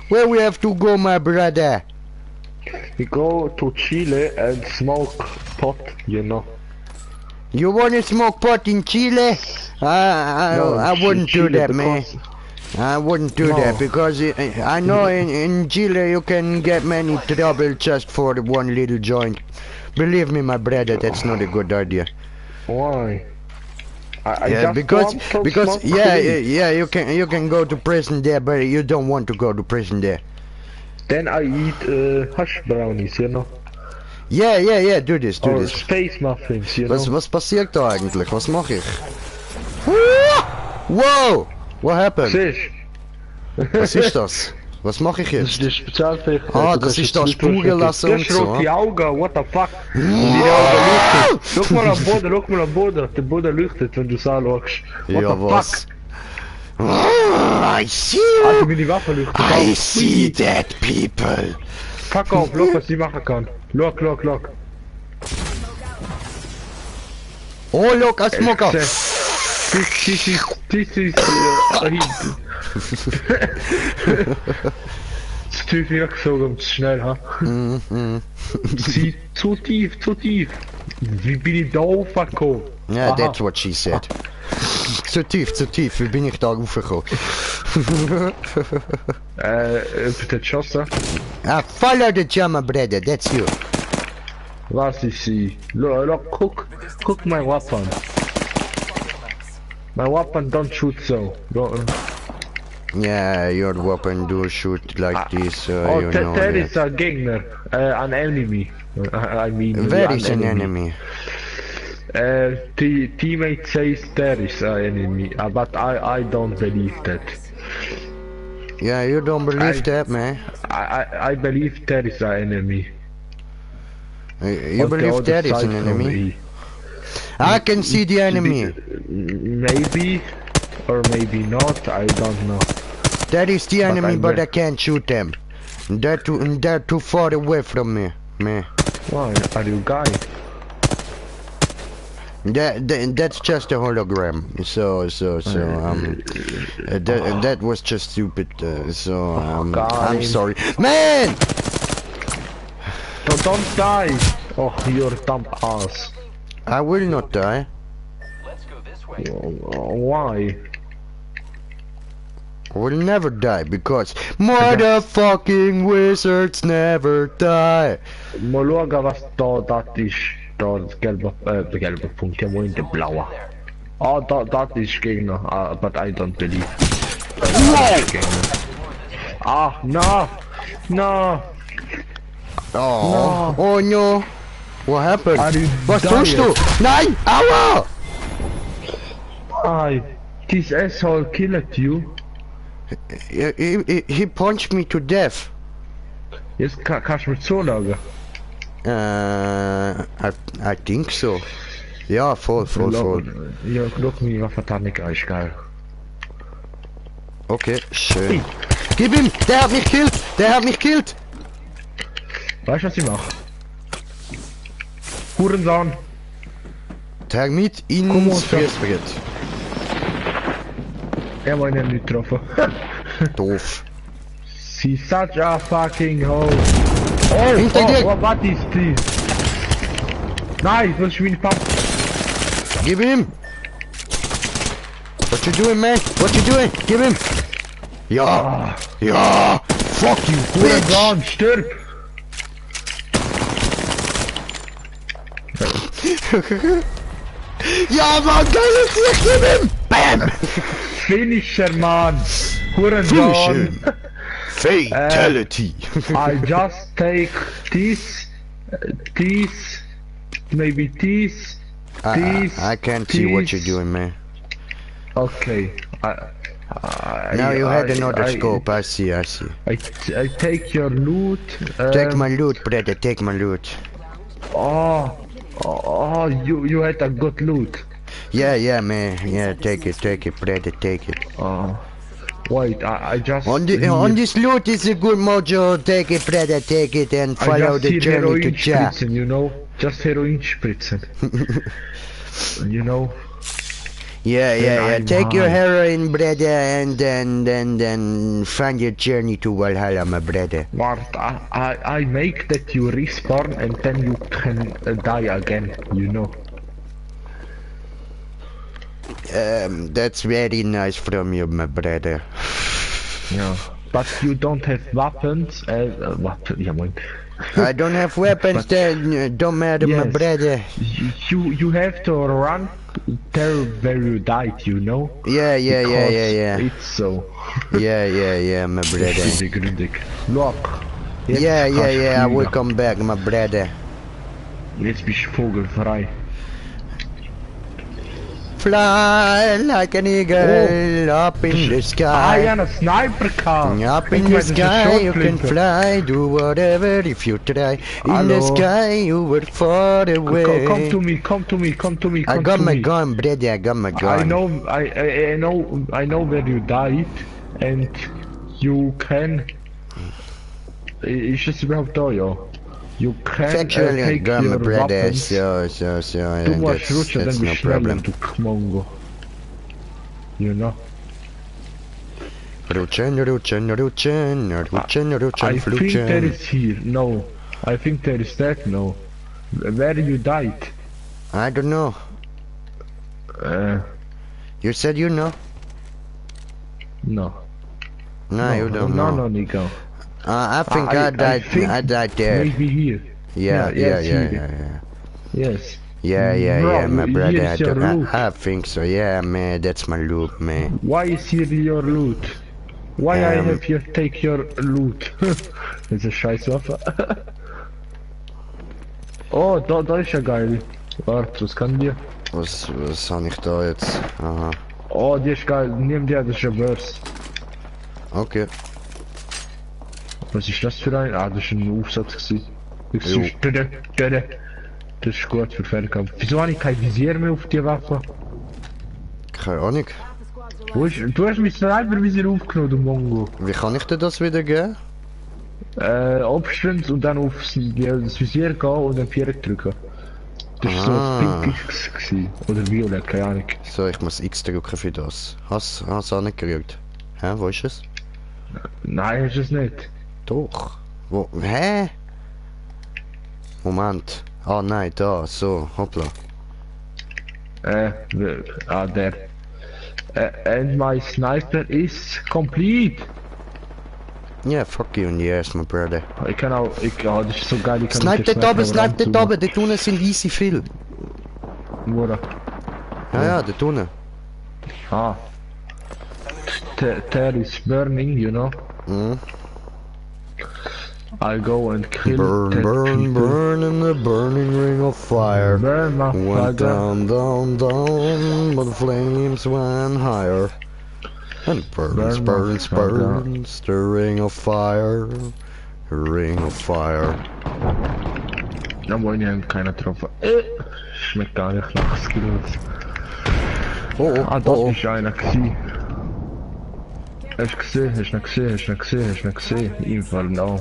Where we have to go, my brother? We go to Chile and smoke pot, you know. You wanna smoke pot in Chile? I wouldn't do Chile, that, man. I wouldn't do No. that because I know in Chile you can get many trouble just for one little joint. Believe me, my brother, that's not a good idea. Why? I Yeah, just because want to because smoke yeah, weed. yeah, you can go to prison there, but you don't want to go to prison there. Then I eat hash brownies, you know. Yeah, do this. Or space muffins, you know. Was passiert da eigentlich? Was mache ich? Wow! What happened? Siehst Was ist das? Was mache ich das jetzt? ist die Spezialfähigkeit. Ah, Du das kannst ist jetzt das nicht durchschauen. Spurgelassen und Du so, hast rote ah. Augen, what the fuck? Deine Augen leuchten. Schau mal am Boden. Der Boden leuchtet, wenn du es anschaust. What Ja, the was? fuck? I see Also you! meine Waffe leuchtet I auch. see dead people! Fuck auf, schau was ich machen kann. Look. Oh, look, a smoker! This is zu tief weggezogen, zu schnell, ha? Sie zu tief. Wie bin ich da aufgekommen? Yeah, Aha. that's what she said. Zu tief, wie bin ich da raufgekommen? Bitte geschossen. Follow the German brother, that's you. Was ist sie? Look, guck mein Weapon. My weapon don't shoot so. Yeah, your weapon do shoot like this, Oh, you know that that. is a Gegner. An enemy. I mean, Where is an enemy? The teammate says there is an enemy, but I don't believe that. Yeah, you don't believe that, man? I believe there is an enemy. You On the believe other there is side an from enemy? me. I can see the enemy. Maybe, or maybe not, I don't know. That is the enemy, I'm but there. I can't shoot them. They're too far away from me, man. Why, are you guy? That's just a hologram. That was just stupid. I'm God. sorry, man. Don't die! Oh, you're dumb ass. I will not die. Why? I will never die because motherfucking wizards never die. Mal schauen, was das ist. Da, das gelbe Punkt, ja, wo in der blaue. Ah, das ist Gegner, but I don't believe. Das ist Gegner. Ah, no! Oh no. What happened? Are you Was dying? tust du? Nein! Aua! This asshole killed you. He punched me to death. Jetzt kannst du mir zulegen. I think so. Ja, voll. Ja, guck mir, was Verteidigung ist geil. Okay, schön. Gib ihm! Der hat mich killt! Weißt du, was ich mache? Hurensohn! Termit Komm ins on, Fressbrett. Er war ihn nicht getroffen. Doof. She's such a fucking hoe. Oh, Hinter dir. What is this? Nein, das ist meine Pump. Gib ihm! What you doing, man? What you doing? Gib ihm! Ja! Ja! Fuck you, bitch! Hurensohn, stirb! Ja, Mann, geiles Sieg, gib ihm! Bam! Finisher, Mann! Hurensohn! Fatality! I just take this, maybe this, this. I can't see what you're this. doing, man. Okay. Now you had another scope, I see. I take your loot. Take my loot, brother, take my loot. You had a good loot. Yeah, man. Yeah, take it, brother, take it. Wait, I just... On this loot is a good mojo. Take it, brother, take it, and I follow just the see journey to heroin Jah. spritzen, you know? Just heroin spritzen. You know? Yeah. I'm Take your high. heroin, brother, and then find your journey to Valhalla, my brother. But I make that you respawn and then you can die again, you know? That's very nice from you, my brother. Ja. But you don't have weapons. Ja, moin. I don't have weapons that don't matter, my Yes. brother. You have to run there where you died, you know? Yeah, yeah. It's so. Yeah, my brother. Gründig. Look. Jetzt Yeah, kannst du I will fliegen. come back, my brother. Jetzt bist du vogelfrei. Fly like an eagle up in the Ah, sky. ja, einen Sniper gehabt. Up in Ich the meine, das ist sky you can Schrotflinte. fly, do whatever if you try. In Hallo. the sky you were far away. Come to me, come to me, come to me, I come got to my me. gun, brother, I got my gun. I know where you died and you can. Ist es überhaupt da, ja? You can Factually, I take got my your brother, weapons. so, Du musst rutschen, that's dann no bist du schneller, problem. du Mongo. You know? Rutschen, I think there flutschen. is here. No. I think there is that. No. Where you died? I don't know. You said you know? No. No, you don't know. No, Nico. I think I died there. Maybe here. Yeah, yes, yeah. Yes. Yeah, my brother. Here's your loot. I think so. Yeah, man, that's my loot, man. Why is here your loot? Why I Um, have you take your loot? Das ist eine Scheißwaffe. Oh, da ist ja geil. Warte, was kann die? Was habe ich da jetzt? Aha. Oh, die ist geil. Nimm die, das ist ein Burst. Okay. Was ist das für ein? Ah, das ist ein Aufsatz gewesen. Das Jo. ist, das ist gut für Fernkampf. Wieso habe ich kein Visier mehr auf die Waffe? Keine Ahnung. Du hast mein Sniper-Visier aufgenommen, du Mongo. Wie kann ich dir das wieder geben? Options und dann aufs das Visier gehen und dann Viereck drücken. Das ist so Ah. ein Pinkiges gewesen. Oder Violett, keine Ahnung. So, ich muss X drücken für das. Hast du auch nicht gerührt? Hä, wo ist es? Nein, ist es nicht. Doch. Wo? Hä? Moment. Ah nein, da, so, hoppla. Der. And my sniper is complete. Yeah, fuck you in the ass, my brother. Ich kann auch, das ist so geil, ich kann Snipe mit der dort oben, Sniper snipe dort oben, dort unten sind easy viel. Wo? Ja, dort unten. Ah. There is burning, you know. Mhm. I'll go and kill Burn, that burn, people. burn in the burning ring of fire. Burn, my Went father. down, down, down, but the flames went higher. And burns, Burn, burns, motherfucker. burns, the ring of fire. Ring of fire. Da wollen ja keiner drauf. Schmeckt gar nicht nach Skills. Oh, Ah, das oh, ist einer gewesen. Hast du gesehen? Hast du nicht gesehen? Im Fall no.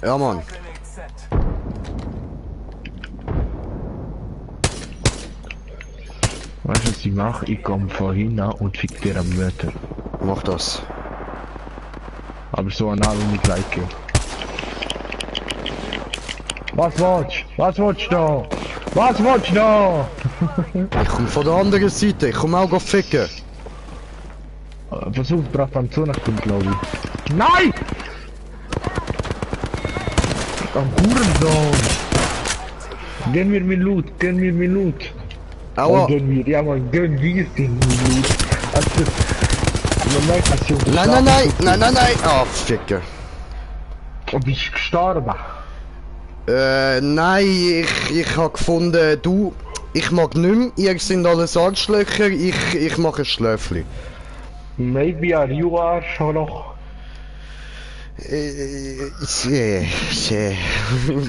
Ja, Mann. Grenade set. Weißt du, was ich mache? Ich komme von hinten und fick dir am Mütter. Mach das. Aber so an alle nicht like. Was willst du? Was willst du da? Was willst du da? Ich komm von der anderen Seite, ich komm auch go ficken. Versuch, brav am Zonach kommt, glaube ich. Nein! Am Hurensohn! Gönn mir mein Loot, gönn mir mein Loot. Aua. Oh, gönn mir, ja man, gönn wir den Loot. Also, man merkt, dass ich Nein. Oh, ficken. Und bist gestorben. Nein, ich hab gefunden, ich mag nicht mehr, ihr sind alles Arschlöcher, ich mache ein Schläfli. Maybe are you Arschloch?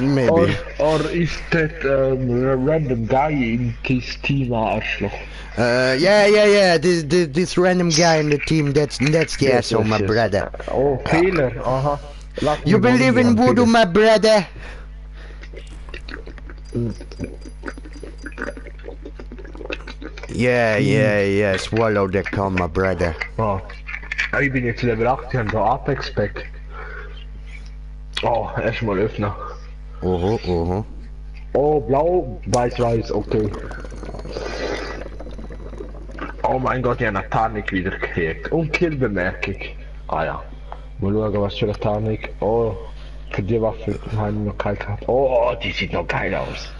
Maybe. Or is that random guy in his team Arschloch? Yeah, this random guy in the team, that's the asshole, my brother. Oh, Fehler, aha. Lass You mich mal believe in die voodoo, Fehler. my brother? Yeah, swallow the cum, my brother. Oh. Ich bin jetzt Level 8, ich habe da Apex Pack. Oh, erstmal öffnen. Oho. Oh, blau, weiß, okay. Oh mein Gott, ich habe eine Tarnung wieder gekriegt. Und Killbemerkung. Ah ja. Mal schauen, was für eine Tarnung. Oh, für die Waffe haben wir noch keine gehabt. Oh, die sieht noch geil aus.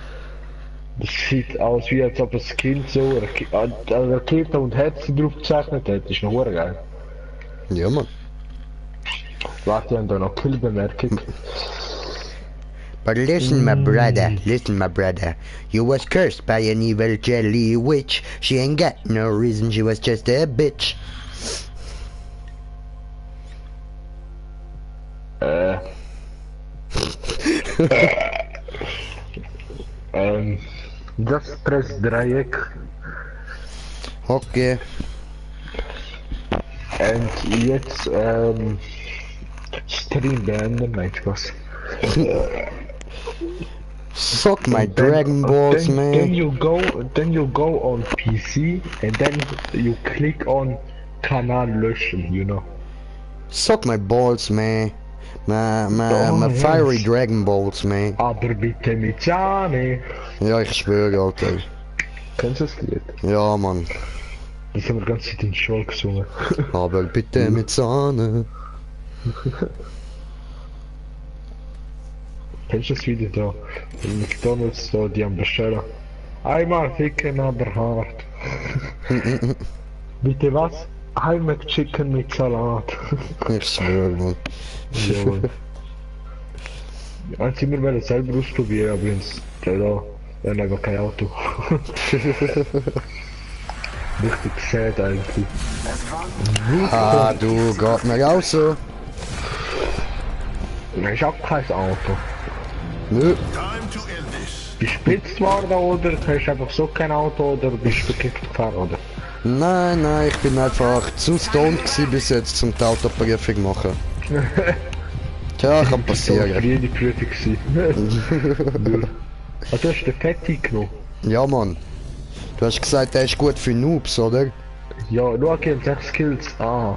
Das sieht aus wie als ob das Kind so Rakete und Herzen drauf gezeichnet hat. Das ist noch geil. Ja, Mann. Warte, wir haben da noch Killbemerkung. But listen, my brother. You was cursed by an evil jelly witch. She ain't got no reason, she was just a bitch. Das Pressdreieck. Okay. Und jetzt, Stream beenden, nein, Spaß. Suck my Dragon Balls, then man. you go on PC and then you click on Kanal löschen, you know. Suck my balls, man. My fiery Dragon Balls, man. Aber bitte mit Sahne. Ja, ich schwöre, Alter. Kennst du das Lied? Ja, Mann. Das haben wir die ganze Zeit in der Schule gesungen. Aber bitte mit Sahne. Kennst du das Video da? In McDonalds da, die am bestellen. Einmal ficken, aber hart. Bitte was? Ein McChicken mit Salat. Ich schwöre, Mann. Ja. Eins immer wollen selber ausprobieren, aber ins da, wir haben einfach kein Auto. Richtig sad eigentlich. Ah, du, geht mir auch so. Ich hab kein Auto. Nö. Bist du spitzt worden oder hast du einfach so kein Auto oder bist du wirklich gefahren oder? Nein, ich bin einfach zu stoned gewesen bis jetzt zum die Autoprüfung machen. Tja, kann passieren. Das war jede Prüfung gewesen. Also hast du den Fetti genommen? Ja, Mann. Du hast gesagt, der ist gut für Noobs, oder? Ja, schau, okay, 6 Skills. Ah.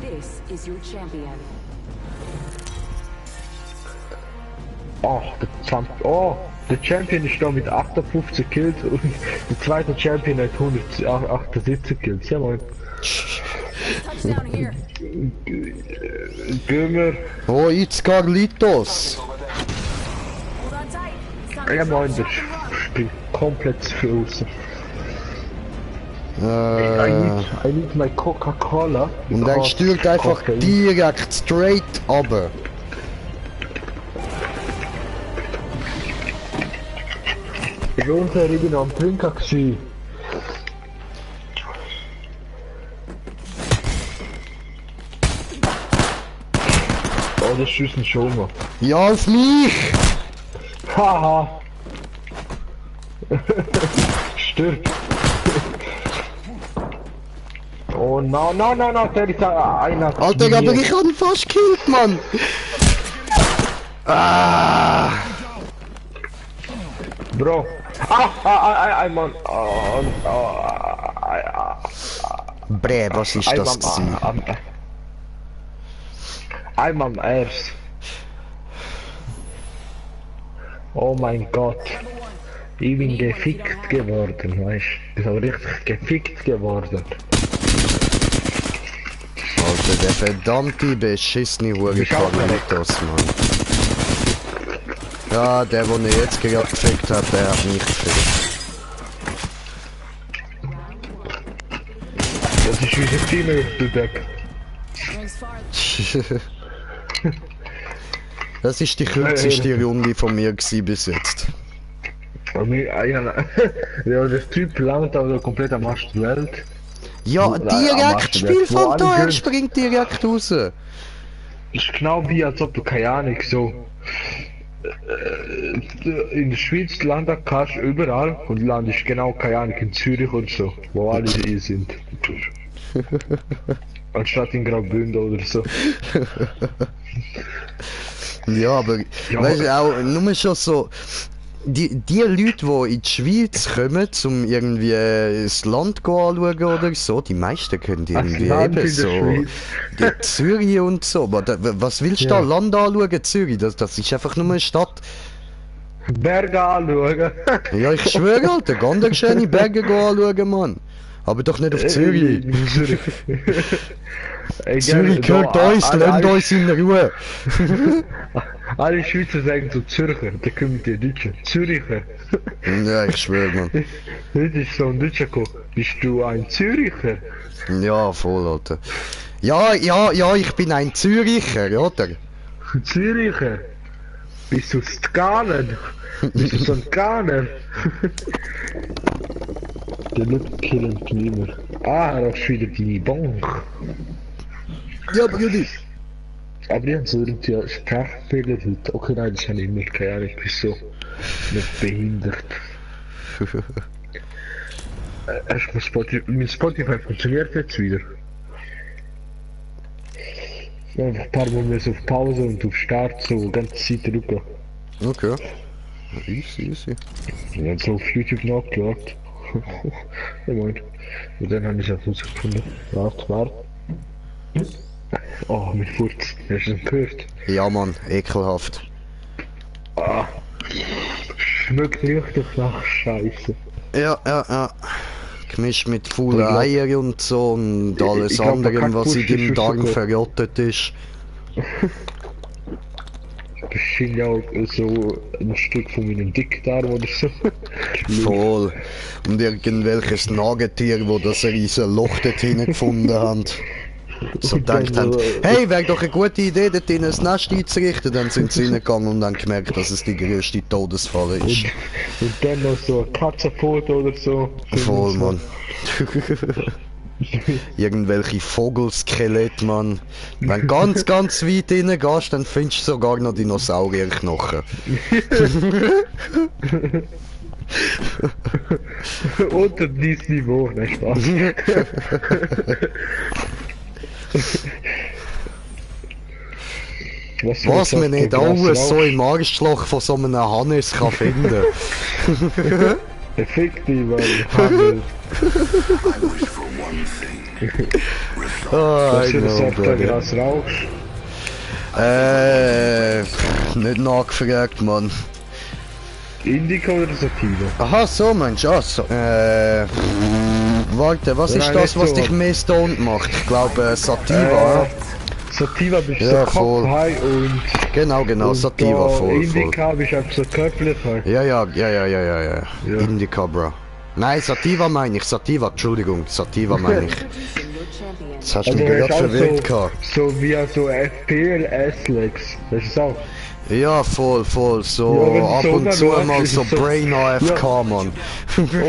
This is your champion. Der Champion ist da mit 58 Kills und der zweite Champion hat 178 Kills. Ja, Mann. Touchdown here. Gömer. Oh, it's Carlitos. Hold on tight. It's time Ja, to Mann, drop, der shock, and roll. spielt komplett zu viel raus. I need my Coca-Cola. Und er stürzt einfach direkt straight runter. Ich war unter eben am Trinker gewesen. Oh, das schießt ein Schomer. Ja, auf mich! Haha! Stirb! Oh no, der ist einer. Alter, aber ich hab ihn fast gekillt, Mann! Ah! Bro! Mann! Bre, was ist das gewesen? Einmal am Ers. Oh mein Gott. Ich bin gefickt geworden, weißt du? Ich bin richtig gefickt geworden. Alter, der verdammte beschissene Hure Carlitos, Mann. Ja, der, den er jetzt gerade gefickt hat, der hat mich gefickt. Das ist unser Female Back. Rings far. Das ist die kürzeste Runde von mir gewesen bis jetzt. Ja, der Typ landet aber komplett am Arsch der Welt. Ja, direkt Spielfeld da, er springt direkt raus. Ist genau wie als ob du keine Ahnung so in der Schweiz landen kannst überall und landest genau keine Ahnung in Zürich und so, wo alle hier sind. Anstatt in Graubünden oder so. Ja, aber Ja, weißt du auch, nur schon so. Die Leute, die in die Schweiz kommen, um irgendwie das Land anschauen oder so, die meisten können irgendwie Land eben in der so Schweiz. die Zürich und so. Aber was willst du da Ja. Land anschauen, Zürich? Das ist einfach nur eine Stadt. Berge anschauen. Ja, ich schwöre, Alter, ganz schöne Berge anschauen, Mann. Aber doch nicht auf Zürich. Zürich gehört uns, lasst uns in Ruhe. Alle Schweizer sagen so Zürcher, da kommen die Deutschen. Züricher. Ja, ich schwöre, man. Heute ist so ein Deutscher gekommen. Bist du ein Züricher? Ja, voll, Alter. Ja, ich bin ein Züricher, oder? Züricher? Bist du Skanen? Bist du so ein Skaner? Der Lüb killt mich immer. Ah, er hat wieder die Bank. Ja, Brudi. Aber ich habe so irgendwie Sprachfehler heute. Okay, nein, das habe ich immer keine Ahnung. Ich bin so nicht behindert. Erstmal Spotify. Mein Spotify funktioniert jetzt wieder. Ich habe ein paar Mal auf Pause und auf Start so ganze Zeit drücken. Okay. Easy. Ich habe so auf YouTube nachgeschaut. Ja, moin. Und dann habe ich es herausgefunden. Warte. Oh, mit Furz. Hast du das gehört? Ja, Mann, ekelhaft. Ah. Schmeckt richtig nach Scheiße. Ja. Gemischt mit faulen Eiern und so und alles Ich glaub, andere, was in Kackfurz deinem ist Darm so gut. verrottet ist. Bestimmt auch so ein Stück von meinem Dickdarm oder so. Voll. Und irgendwelches Nagetier, wo das riesen Loch dort hinten gefunden haben. So Und dann gedacht haben, so, hey, wäre doch eine gute Idee, dort in ein Nest einzurichten. Dann sind sie reingegangen und dann gemerkt, dass es die grösste Todesfalle ist. Und dann noch so ein Katzenfoto oder so. Voll, Mann. Irgendwelche Vogelskelett, Mann. Wenn du ganz weit rein gehst, dann findest du sogar noch Dinosaurierknochen. Unter dieses Niveau, ne Spaß. Was man nicht alles so im Arschloch von so einem Hannes kann finden. Effektiv, Hannes. Oh, Was I für ein know, Sorte brother. Gras rauchst? Nicht nachgefragt, Mann. Indica oder Sativa? Aha, so Mensch, so. Warte, was ist Nein, das, nicht was so. dich mehr stoned macht? Ich glaube, Sativa. Sativa bist du Ja, so voll. kopfhigh und... Genau, und Sativa, da voll. Indica bist du einfach so körperlicher. Ja. Indica, bro. Nein, Sativa meine ich, Entschuldigung, Sativa meine ich. Introducing your champion. Das hast du Also mich er ist gerade auch verwirrt gehabt. so wie so FPL-S-Legs. Das ist auch. Ja, voll, so Ja, wenn du ab so und zu rumschaust, mal ist so es so- Brain AFK, Mann.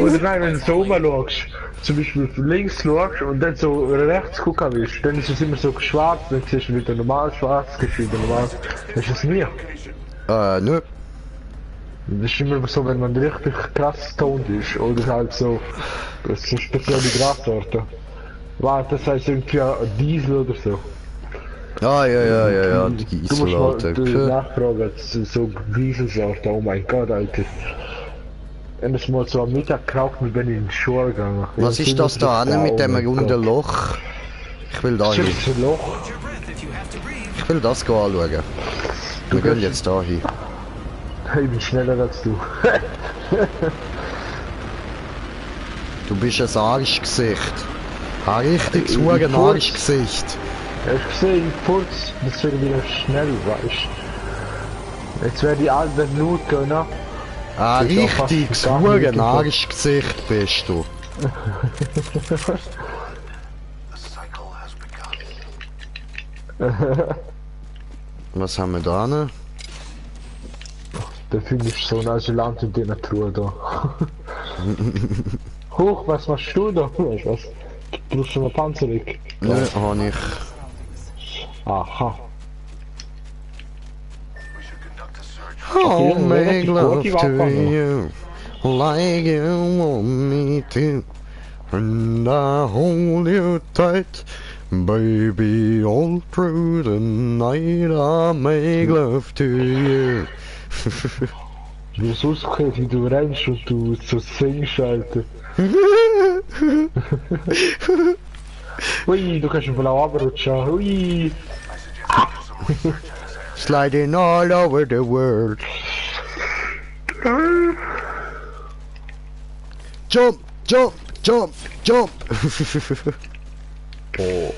Oder nein, wenn du so rumschaust, zum Beispiel links schaust und dann so rechts gucken willst, dann ist es immer so schwarz, dann siehst du wieder normal schwarz, siehst du wieder normal. Das ist es mir. Nö. Das ist immer so, wenn man richtig krass stoned ist, oder halt so, das ist eine spezielle Grassorte. Warte, das heißt irgendwie Diesel oder so. Ja, die Du musst Gisel, mal Alter. nachfragen, so Dieselsorte, oh mein Gott, Alter. Und das mal so am Mittag geraucht und bin in den Schuh gegangen. Was ist das da hinten mit dem runden Loch? Ich will da hin. Das ist ein Loch. Ich will das anschauen. Wir gehen jetzt da hin. Ich bin schneller als du. Du bist ein Arschgesicht. Ein richtiges Huren Arschgesicht. Ich sehe ihn kurz, deswegen bin ich schnell, weißt. Jetzt werde ich all das Blut gehen. Ein Das ist auch fast richtiges gar Huren nicht Arschgesicht bist du. The cycle has begun. Was haben wir da hin? Da finde ich so ein Asylant in der Truhe da. Hoch, was machst du da? Weißt du was? Du brauchst eine Panzerung. Nö, hab ich. Aha. We should conduct a search. I'll Ja, make relativ love gut, die to Waffe. you like you want me to, and I hold you tight, baby, all through the night. I make love to you. Du hast ausgehört, wie du rennst und du so singst, Alter. Ui, du kannst ihn blau abrutschen. Ui. Sliding all over the world. Jump. Oh.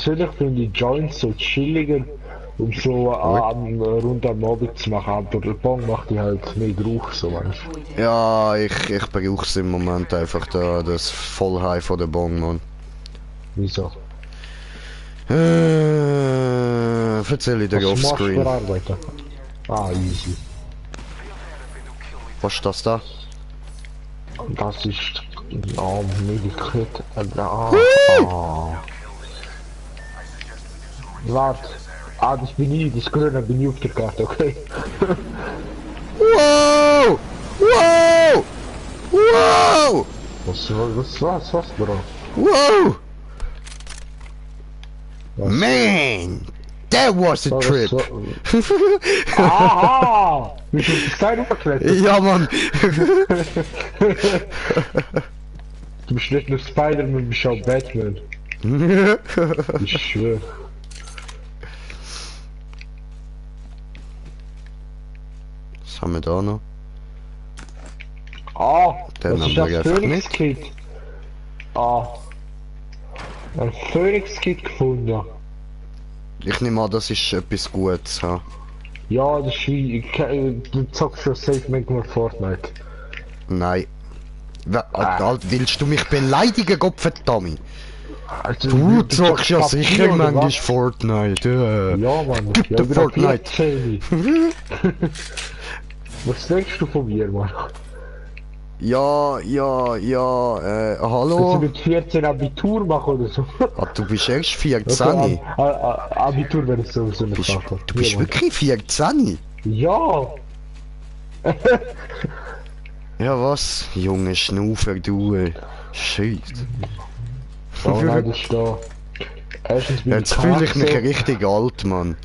persönlich finde ich Joints so chilliger, um so rund am Abend zu machen, aber der Bong macht die halt nicht drauf, so weißt du. Ja, ich brauche es im Moment einfach das Vollhigh von der Bong, Mann. Wieso? Erzähl ich dir Was machst du offscreen. für Arbeiten? Ah, easy. Was ist das da? Das ist... Medikit... Warte. Das bin ich, das Grüne bin ich auf der Karte, okay? Wow! Wow! Wow! Was, Bro? Wow! Man! That was a trip! Aha! Bist du auf die Steine hochgeklettert? Ja, Mann! Du bist nicht nur Spider-Man, du bist auch Batman. Ich schwör. Was haben wir da noch? Was Den ist haben wir das einfach Phoenix-Kit? Ein Phoenix-Kit gefunden. Ich nehme an, das ist etwas Gutes, ha? Ja, das ist wie... Du zockst schon safe manchmal Fortnite. Nein. Alter, willst du mich beleidigen, Gottverdammt? Also, Du zockst ja Papier, sicher oder manchmal was? Fortnite. Ja, Mann. Gib Ja, dir über Fortnite. Papier. Was denkst du von mir, Mann? Ja, Kannst du hallo? mit 14 Abitur machen oder so? Ah, du bist erst 14. Abitur wäre sowieso eine Du Sache. bist Ja, Mann. wirklich 14? Ja! Ja, was? Junge Schnaufer, du. Shit. Oh nein, das ist da. Erstens bin Jetzt fühle ich mich krank, richtig alt, Mann.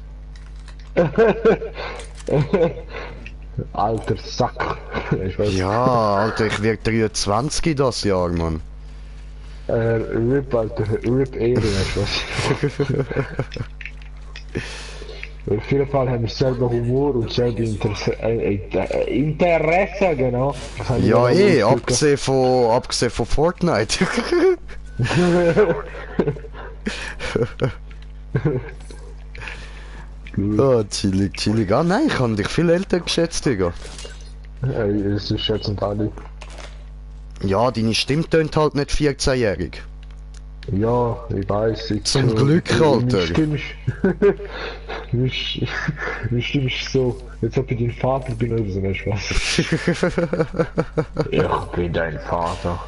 Alter Sack. Ich weiß. Ja, Alter, ich werde 23 das Jahr, Mann. RIP, Alter. RIP Ehre, weißt du was? Auf jeden Fall haben wir selber Humor und selber Interesse, genau. Das haben wir Ja, auch abgesehen von Fortnite. Oh, chillig. Ah nein, ich habe dich viel älter geschätzt, Digga. Es ist jetzt und alle. Ja, deine Stimme tönt halt nicht 14-jährig. Ja, ich weiß. Zum Glück, Alter. Meine Stimme ist so, jetzt ob ich dein Vater bin oder so, nicht Spaß. Ich bin dein Vater.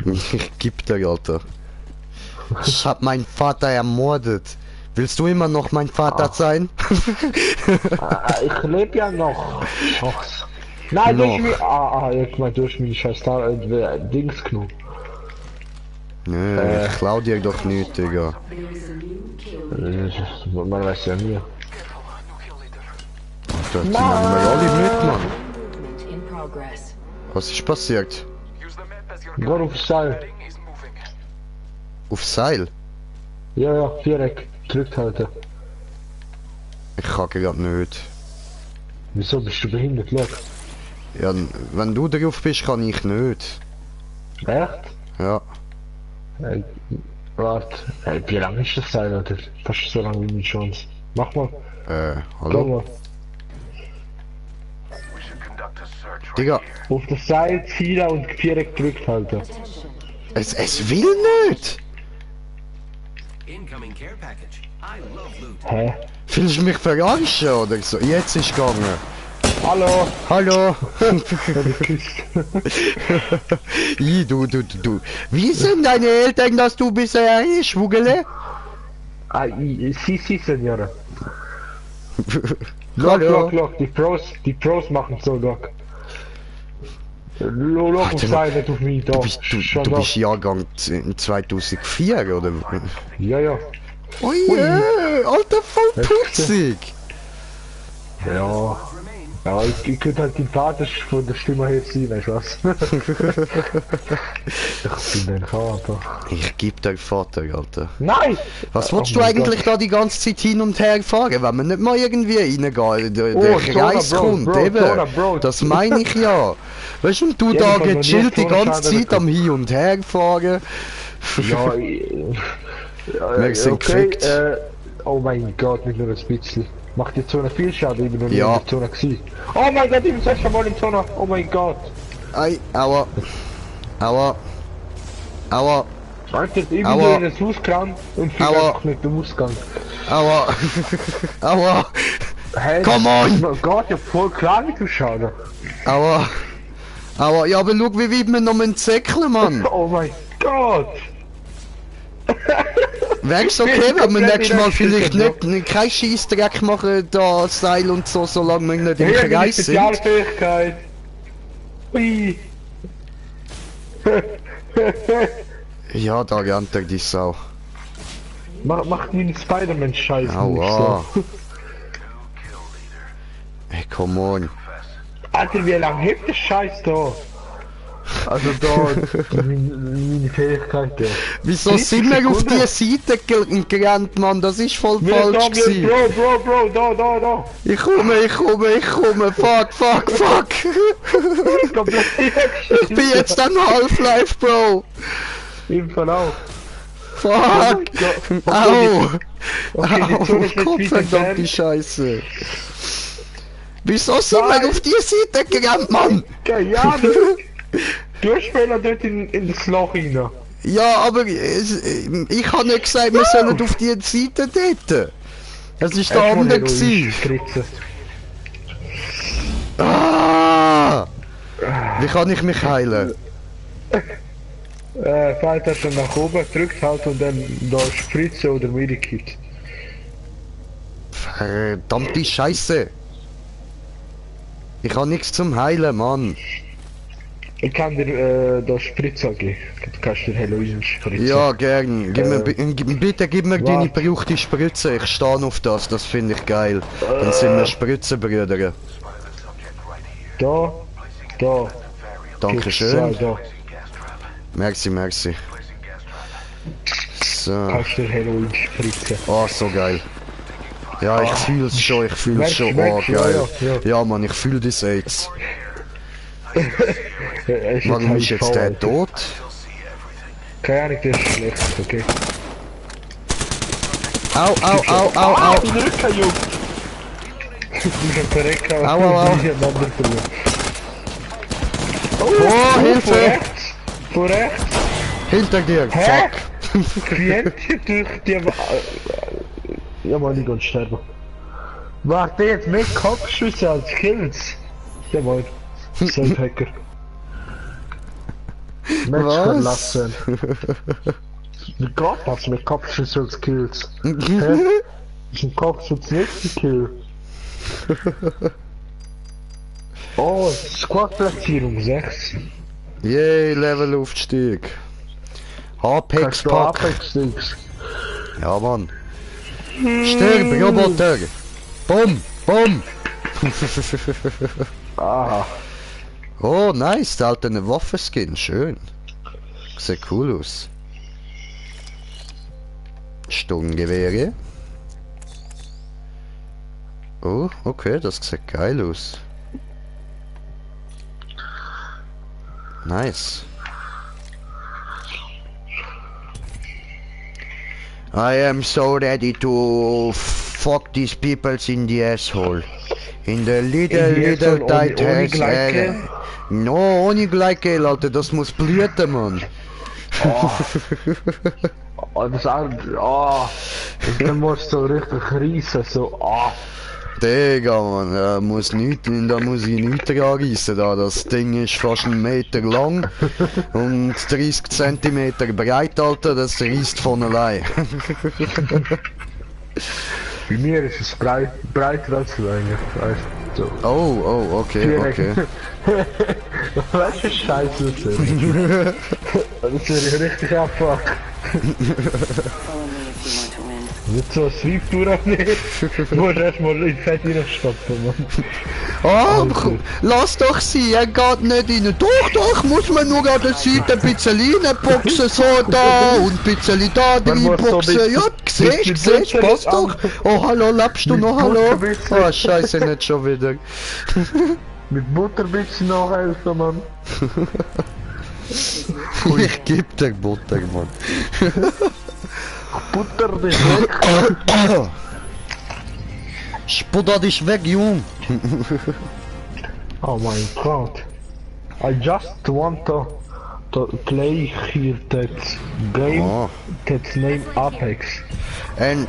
Ich geb dir, Alter. Ich hab meinen Vater ermordet. Willst du immer noch mein Vater sein? Ich lebe ja noch. Ach. Nein, du hast mir... ich mein, du hast mir scheiß Dings genommen. Nö, ich klau dir doch nicht, Digga. Man weiß ja nie. Da sind wir alle mit, Mann. Movement in progress. Was ist passiert? Use the map as your Geh auf Seil. heading is moving. Auf Seil? Ja, Viereck. Drückt halten. Ich kann grad nicht. Wieso bist du behindert, Look? Ja, wenn du drauf bist, kann ich nicht. Echt? Ja. Warte. Wie lange ist das Seil, Alter? Fast so lange wie meine Chance. Mach mal. Komm Hallo? mal. We should conduct a search right Digga, here. Auf das Seil ziehen und Viereck drückt halten. es will nicht! Incoming care package. I love loot. Hä? Willst du mich verarschen oder so? Jetzt ist gegangen. Hallo! Hallo! Du. Wie sind deine Eltern, dass du bisher schwuggele? Si, Senora. Hallo? Look, die Pros machen so, Look. Look auf Warte Seil, nicht auf mich, da. Du bist Jahrgang 2004, oder? Ja. Oh yeah, Alter, voll putzig! Ja. Ja, ich könnte halt dein Vater von der Stimme her sein, weißt du was? Ich bin dein Vater. Ich geb dir Vater, Alter. Nein! Was willst Oh du mein eigentlich da die ganze Zeit hin und her fahren, wenn man nicht mal irgendwie reingehen? Der Zona, Kreis Bro, kommt, Bro, eben. Zona, Bro. Das meine ich ja. Weißt du, und du Ja, da ich kann noch gechillt die nie ganze Zona Zeit am Hin und Her fahren. Ja, Wir sind gefickt. Oh mein Gott, nicht nur ein bisschen. Macht die Zone viel Schaden, ich bin noch nie Ja. in der Zone gewesen. Oh mein Gott, ich bin das erste Mal in der Zone. Oh mein Gott. Ei, aua. Aua. Aua. Alter, ich bin Aua. nur in das Haus gerannt und fliege Aua. einfach nicht im Ausgang. Aua. Aua. Hey, Come on. Oh Gott, ich hab voll klar mit dem Schaden. Aua. Aua. Ja, aber schau, wie weit wir noch zäckeln, Mann. Oh mein Gott. Wär's okay, wenn wir nächstes Mal vielleicht nicht kein Scheissdreck machen, da Seil und so, solange wir nicht im Hier bin Kreis ich sind. Spezialfähigkeit. Ui. Ja, da rennt er die Sau. Macht wie ein Spider-Man-Scheiß. Aua. Hey, come on. Alter, wie lange hebt der Scheiß da? Also da, meine Fähigkeit, ja. Wieso sind wir auf die Seite gerannt, Mann? Das ist voll falsch gewesen. Bro, da. Ich komme. Fuck. Ich bin jetzt ein Half-Life, Bro. Im Verlauf. Fuck. Au. Okay, die Au, Zone ist nicht Kopf, weit verdammte entfernt. Scheiße. Wieso sind wir auf die Seite gerannt, Mann? Ja, du spielst dort in das Loch rein. Ja, aber ich habe nicht gesagt, wir sollen auf die Seite dort. Das ist der andere gewesen. Ah! Wie kann ich mich heilen? Fällt er dann nach oben, drückt halt und dann da Spritze oder Medikit. Verdammte Scheiße. Ich habe nichts zum Heilen, Mann. Ich kann dir da Spritze geben. Du kannst dir Heroin spritzen. Ja, gern. Bitte gib mir deine warte. brauchte Spritze. Ich stehe auf das finde ich geil. Dann sind wir Spritzenbrüder. Da. Dankeschön. Da. Merci. So. Kannst dir Heroin spritzen. Oh, so geil. Ja, ich fühl's schon. Merkst, Oh, merkst, geil. ja. Ja, Mann, ich fühl das AIDS. Er Warum ist jetzt der Alter. tot? Keine Ahnung, der ist schlecht, okay. Au. Den Rücken, Junge! Ich bin schon verreckt, Au, au. einander verloren. Oh, Hilfe! Vor rechts! Hinter dir! Hä? Fuck! Klienten durch die... Ja, Mann, ich kann sterben. Warte, jetzt mit Kopfschüsse als Kills. Ja, Mann. Safe-Hacker. Match Was? verlassen. Wie geht das mit Kopfschüsse als Kills? Hä? Ist ein Kopfschutz nicht ein Kill? Oh, Squad-Platzierung 6. Yay, Levelaufstieg. Apex Kannst du Pack. Apex Dings? Ja, Mann. Stirb, Roboter! Bumm! Aha. Oh, nice, der hat eine Waffenskin, schön. Sieht cool aus. Sturmgewehre. Oh, okay, das sieht geil aus. Nice. I am so ready to fuck these peoples in the asshole. In the little tight ohne ass Gleiche? area. No, ohne Gleichgel, Alter, das muss blüten, Mann. Oh, das dann musst du so richtig reissen, so, Digga, Mann, da muss ich nichts dran reissen, da. Das Ding ist fast 1 Meter lang und 30 Zentimeter breit, Alter, das reißt von allein. Bei mir ist es breiter als länger, weißt du. So. Oh, okay. Weißt du, Scheiße, das wäre richtig abfuck. Follow me if you want to win. Nicht so ein Sweep-Tour nicht. Du musst erstmal in die Fett reinstopfen, Mann. Oh, lass doch sie, er geht nicht rein. Doch, muss man nur an der Seite ein bisschen reinboxen, so da und ein bisschen da Man muss so reinboxen. mit- Ja, siehst, mit passt Butter doch. Oh, hallo, lebst du mit noch, hallo? Butter ein bisschen. Oh, scheiße, nicht schon wieder. Mit Butter ein bisschen nachhelfen, Mann. Ich geb dir Butter, Mann. Butter dich weg! Sputter dich weg, Jung! Oh mein Gott. I just want to play here that game Oh. that's named Apex. And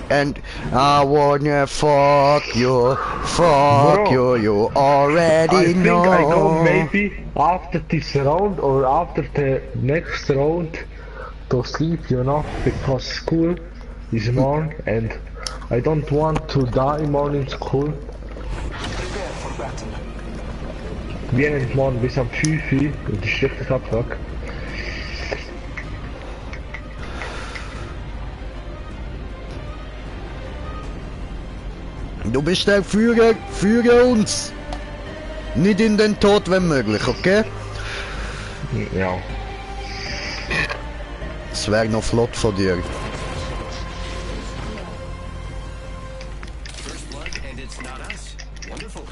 I wanna fuck you, Bro, you I already think know. I go maybe after this round or after the next round to sleep, you know, because school is morning and I don't want to die morning in school. Prepare for battle. Wir sind morgen bis am 5 Uhr und ich schlecht das Abfuck. Du bist der Führer, führe uns! Nicht in den Tod, wenn möglich, okay? Ja. Das wäre noch flott von dir. First blood and it's not us. Wonderful.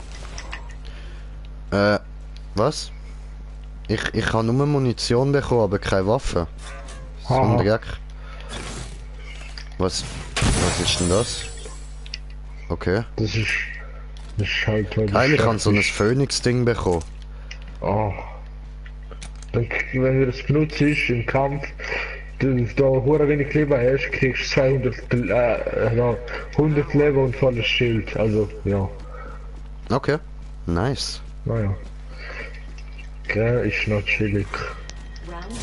Was? Ich habe nur Munition bekommen, aber keine Waffe. So ein Aha. Dreck. Was ist denn das? Okay. Das ist halt weil Geil, ich das habe so ein ist. Phoenix-Ding bekommen. Oh. Dann, wenn du das benutzt im Kampf, du da hure wenig Leben hast, kriegst du 100 Leben und volles Schild. Also, ja. Okay. Nice. Naja. Gell, ist noch chillig. Round one.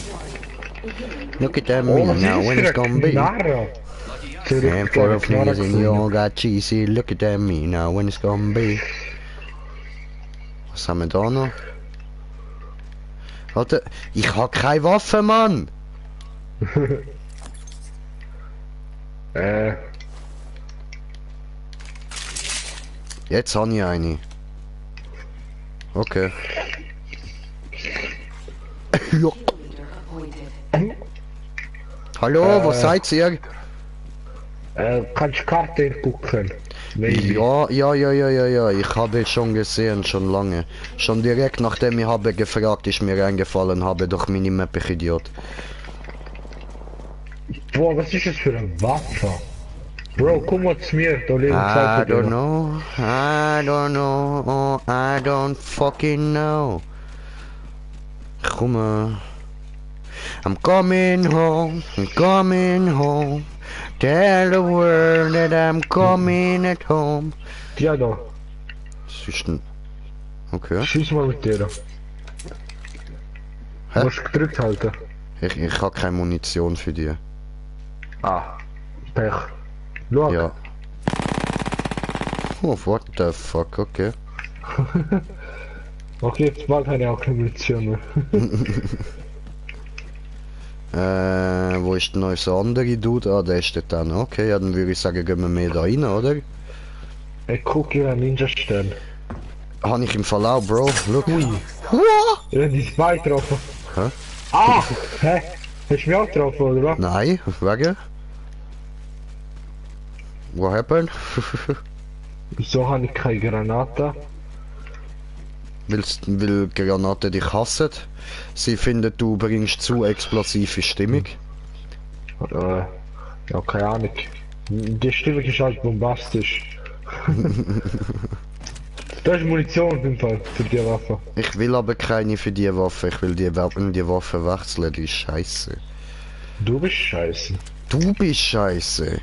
Beginning. Look at that Oh, me was now, ist when für it's gonna eine be. Knarre? Handful of Knarre fingers and you gefunden. all got cheesy. Look at that me now, when it's gonna be. Was haben wir da noch? Warte, ich hab keine Waffe, Mann! Jetzt habe ich eine. Okay. Ja. Leader appointed. Hallo, was seid ihr? Kannst du Karte gucken? Maybe. Ja, ich habe es schon gesehen, schon lange. Schon direkt nachdem ich habe gefragt, ist mir eingefallen, habe doch meine Map, ich Idiot. Boah, was ist das für eine Waffe? Bro, komm mal zu mir, da liegen I zwei don't know, I don't fucking know. Komme. I'm coming home, Tell the world that I'm coming at home. Ja, da. Was ist denn? Okay. Schieß mal mit dir. Hä? Musst gedrückt halten. Ich habe keine Munition für dich. Ah, Pech. Schau. Ja. Oh, what the fuck, okay. Okay, jetzt bald habe ich auch keine Munition mehr. Wo ist denn noch so andere Dude? Ah, der ist dort dann. Okay, ja, dann würde ich sagen, gehen wir mehr da rein, oder? Ich gucke hier einen Ninja-Stern. Habe ich im Fall auch, Bro. Look. Ja, die ist weit getroffen. Hä? Ah! Hä? Hast du mich auch getroffen, oder was? Nein, wegen? What happened? Wieso habe ich keine Granate? Weil Granate dich hassen. Sie finden, du bringst zu explosive Stimmung. Ja, keine Ahnung. Die Stimmung ist halt bombastisch. Da ist Munition im Fall für die Waffe. Ich will aber keine für die Waffe. Ich will die Waffe wechseln. Die ist scheiße. Du bist scheiße. Du bist scheiße.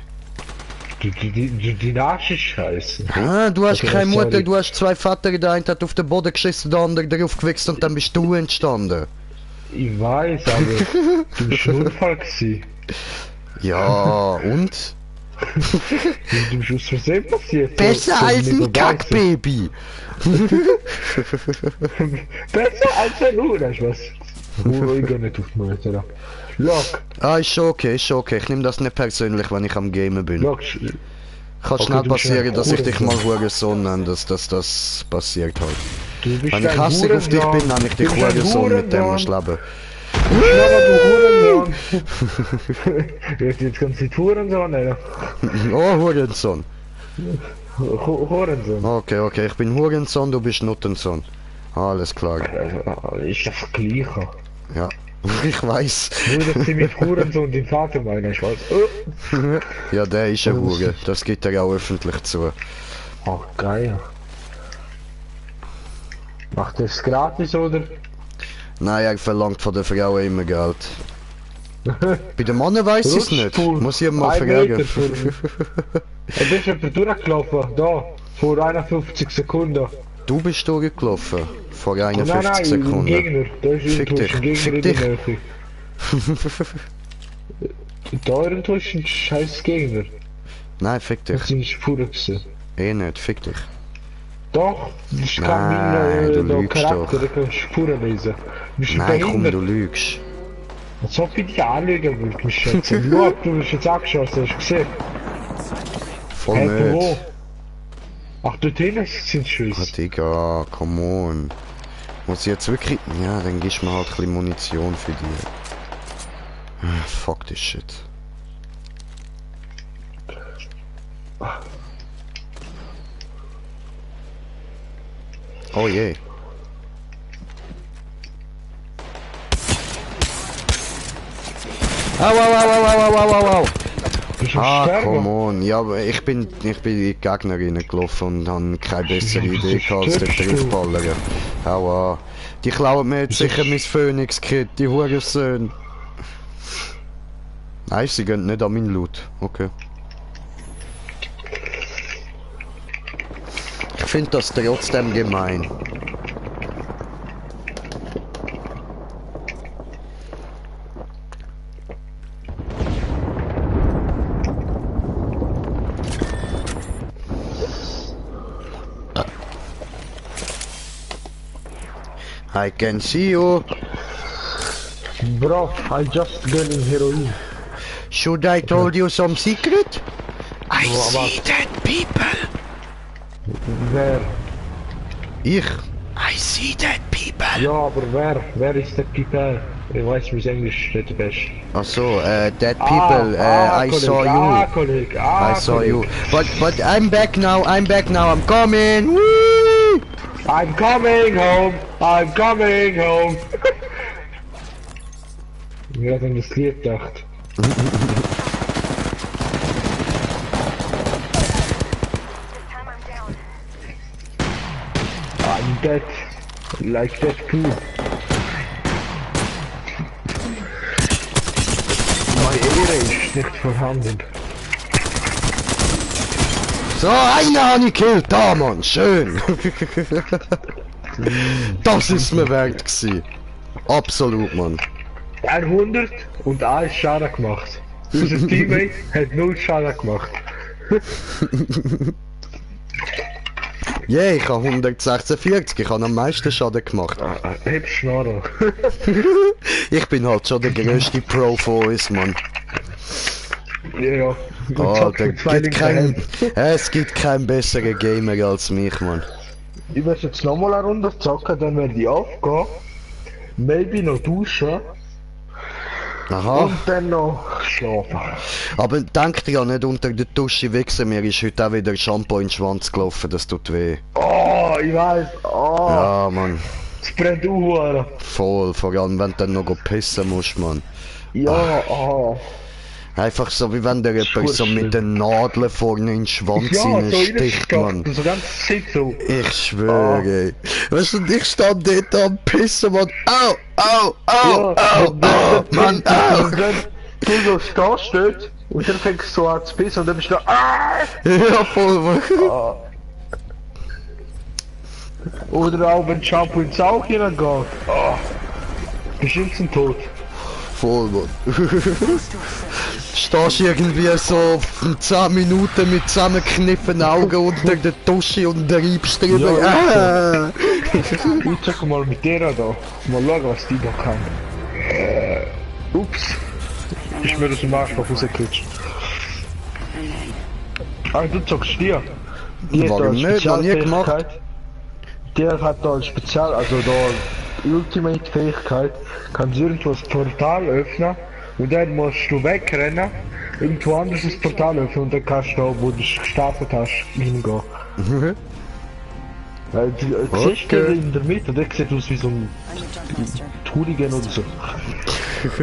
Die Nase ist scheiße. Ah, du hast Okay, keine Mutter, sorry. du hast zwei Väter, der eine hat auf den Boden geschissen, der andere drauf gewichst und dann bist du entstanden. Ich weiß, aber du bist ein Unfall gewesen. Ja, und? Du bist aus Versehen passiert. Besser So als mit ein dabei Kackbaby! sein. Besser als ein Uhr, das ist was. Ich geh nicht auf die Mutter. Look, Ah, ist schon okay, ist schon okay. Ich nehme das nicht persönlich, wenn ich am Gamen bin. look. Kann Okay, schnell du bist passieren, ein dass ich dich mal Hurensohn. Hurensohn nenne, dass das passiert halt. Du bist Wenn ich ein hassig auf dich Hurensohn. bin, nenne ich dich Du bist ein Hurensohn, mit dem Hurensohn. musst du leben. Schau mal, du Hurensohn. Jetzt kannst du die Hurensohn nennen. Oh, Hurensohn. Hurensohn. Okay, ich bin Hurensohn, du bist Nuttensohn. Alles klar. Ist das Gleiche. Ja. Ich weiß. Nur, dass sie mit Hurensohn den Vater meinen, ich weiß. Ja, der ist ein Hure. Das gibt er auch öffentlich zu. Ach, geil. Macht er es gratis, oder? Nein, er verlangt von der Frau immer Geld. Bei den Männern weiß ich es nicht. Muss ich ihn mal fragen. Er ist jemand durchgelaufen, da, vor 51 Sekunden. Du bist durchgelaufen. Vor Nein, 51 Sekunden. Gegner. Da ist Fick dich, ein Gegner fick in dich. der Nähe. Da irgendwo ist ein scheiß Gegner. Nein, fick dich. Das sind Spuren gewesen. Eh nicht, fick dich. Doch, das Nein, kann du mein lügst Charakter, doch. der kann Spuren lesen. Bist du Nein, komm, behindert? du lügst. Als ob ich dich anlügen wollte, mich schätzen. Nur, du bist jetzt angeschossen, hast du gesehen? Voll Hey, nicht. wo? Ach, dort hinten sind Ah, Schüsse. Digga, come on. Muss ich jetzt wirklich... Ja, dann gibst du mir halt ein bisschen Munition für dich. Ah, fuck this shit. Oh je. Au, au, au, au, au, au, au, au. Bist du Ah, sterben? come on. Ja, aber ich bin in die Gegner reingelaufen und habe keine bessere Idee gehabt als den Triffballer. Hau an. Die klauen mir jetzt sicher mein Phoenix-Kit, die Hurensöhne. Nein, sie gehen nicht an meinen Loot. Okay. Ich finde das trotzdem gemein. I can see you. Bro, I just getting heroin. Should I told you some secret? I Well, see dead people. Wer? Ich? I see dead people. Ja, aber wer? Wer ist der Typ? Ich weiß, wie Englisch nicht der Beste. Ach so, dead people. I saw you. Kollege, I saw you. But I'm back now. I'm back now. I'm coming. Whee! I'm coming home. I'm coming home. Mir hat an das Lied gedacht. This time I'm down. I'm dead. Like that too. Meine Ehre ist nicht vorhanden. So, einer habe ich gekillt. Da, Mann. Schön. Das ist mir wert gewesen. Absolut, Mann. 100 und 1 Schaden gemacht. Unser Teammate hat 0 Schaden gemacht. Yeah, ich habe 146. Ich habe am meisten Schaden gemacht. Heb Schnorren. Ich bin halt schon der grösste Pro von uns, Mann. Ja. Oh, es gibt keinen besseren Gamer als mich, Mann. Ich werde jetzt nochmal eine Runde zocken, dann werde ich aufgehen. Maybe noch duschen. Aha. Und dann noch schlafen. Aber denk dir ja nicht unter der Dusche wichsen, mir ist heute auch wieder Shampoo in den Schwanz gelaufen, das tut weh. Oh, ich weiß. Oh, Ja, Mann. es brennt auch. Voll, vor allem wenn du dann noch pissen musst, Mann. Ja, oh. Einfach so, wie wenn dir jemand so mit den Nadeln vorne in den Schwanz Ja, so sticht, Mann. reingestopft, so ganz sick so. Ich schwöre, ey. Weißt du, und ich stand dort am Pissen, Mann. Au, au, au, au, au, Mann, au. Und dann du so stehst dort und dann fängst du so an zu pissen und dann bist du Ja, voll, Mann. Oder auch wenn Shampoo ins Auge hineingeht. Oh. Bist instant tot. Voll, Mann. Stehst irgendwie so 10 Minuten mit zusammengekniffenen Augen unter der Dusche und reibst drüber. Ja, ich check mal mit der da. Mal schauen, was die da kann. Ups. Ist mir aus dem Arschloch rausgerutscht. Ah, du zockst dir. Die hat da Warum eine nicht? Noch nie gemacht. Spezialfähigkeit. Der hat da eine Spezial, also da Ultimate-Fähigkeit. Kannst irgendwo das Portal öffnen und dann musst du wegrennen, irgendwo anders das Portal öffnen und dann kannst du da, wo du gestartet hast, hingehen. Du siehst den in der Mitte, der sieht aus wie so ein Tourigen oder so.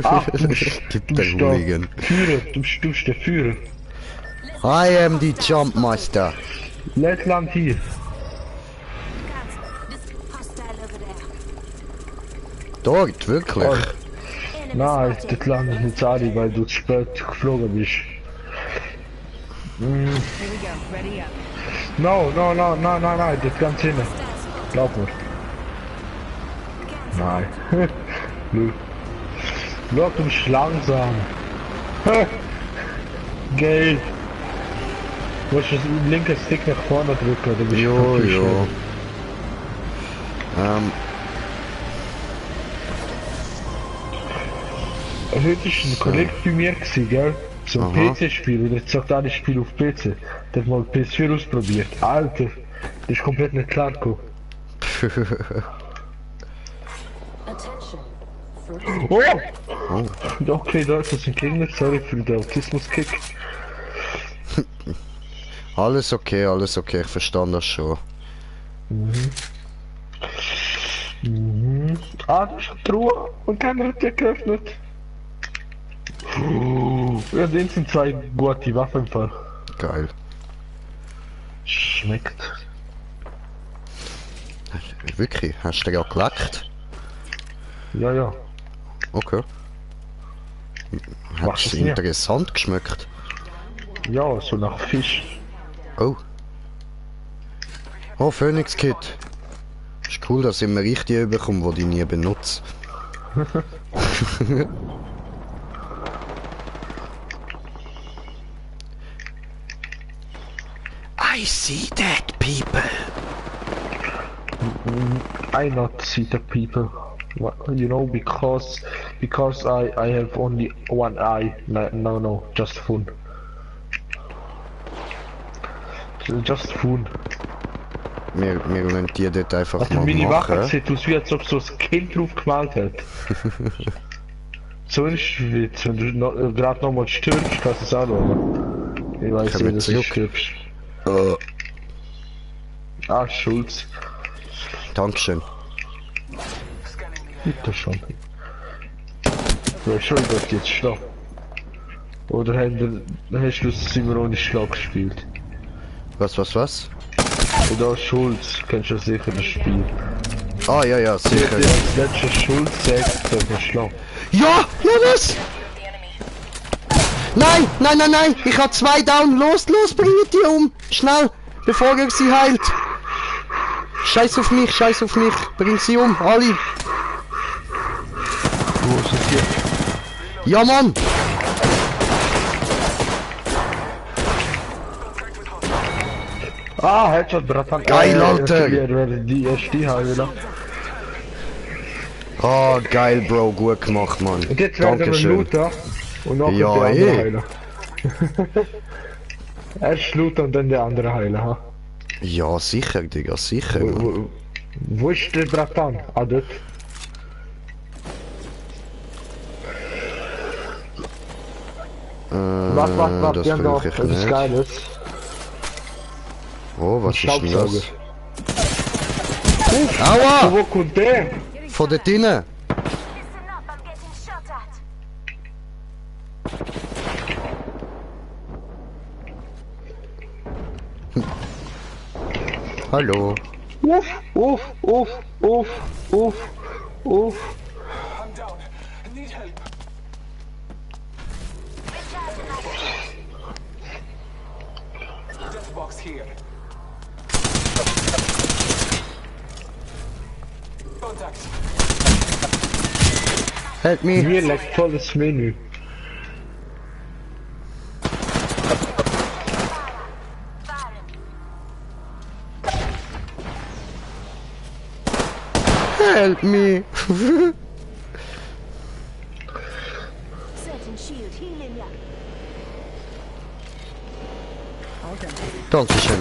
Ach, Gib du der bist der Hooligan. Führer, du bist der Führer. I am the Jumpmaster. Lettland hier. Dort, wirklich? Oh. Nein, das Land ist nicht Ari, weil du zu spät geflogen bist. No, das ganz hinten. Glaub mir. Nein. Nö. Schau, du bist langsam. Geil. Du musst den linken Stick nach vorne drücken, dann bist Jo, du jo. Heute ist ein Kollege bei mir gewesen, gell? So ein Aha. PC-Spiel, und jetzt sagt er, ich spiele auf PC. Der hat mal PS4 ausprobiert. Alter, das ist komplett nicht klar gekommen. Attention. Oh! Okay, da ist das ein Gegner, sorry für den Autismus-Kick. Alles okay, ich verstand das schon. Ah, das ist Truhe und keiner hat die geöffnet. Ja, den sind zwei gute Waffen im Fall. Geil. Schmeckt. Wirklich? Hast du ja geleckt? Ja, ja. Okay. Machst Hat es du's nie? interessant geschmeckt? Ja, so nach Fisch. Oh. Oh, Phoenix Kit. Ist cool, dass ich mir richtig bekomme, die ich nie benutze. I see that, people. I not see the people. You know, because I have only one eye. No, just fun. Just fun. Wir lassen die dort einfach Also mal meine Waffe machen. sieht aus, wie als ob so ein Kind drauf gemalt hat. So ein Witz, wenn du gerade nochmal stirbst, kannst du es anschauen. Ich weiß Komm nicht, jetzt dass du zurück. stirbst. Äh, Ah, Schulz. Dankeschön. Bitte schon. Ja, schon, ich darf jetzt schlafen. Oder hast du Simon Schlag gespielt? Was? Oder Schulz, kennst du sicher das Spiel. Ah, ja, Der sicher. als letzter Schulz sagt, dass er schlafen. Ja, was? Nein, ich hab 2 down. Los, bringt die um. Schnell, bevor er sie heilt. Scheiß auf mich, bring sie um, alle. Wo sind die? Ja, Mann. Ah, Headshot, Bratan. Geil, Alter. Die erste Heile. Ah, geil, Bro, gut gemacht, Mann. Und jetzt werden wir Dankeschön. Looter. Und nachher Ja, der andere eh. Heiler. Erst Looter und dann der andere Heiler, ha? Ja, sicher, Digga, sicher. Mann. Wo ist der Bratan? Ah, dort. Was, das wir haben brauch da ich etwas nicht. Geiles. Oh, was ist denn Staubsauger. das? Aua! Wo kommt der? Von dort drinnen. Listen up, I'm getting shot at. Hallo. Uff. I'm down. I need help. Death box here. Contact. Help me. Mir leckt volles Menü. Help me. Certain shield healing ya. Dankeschön.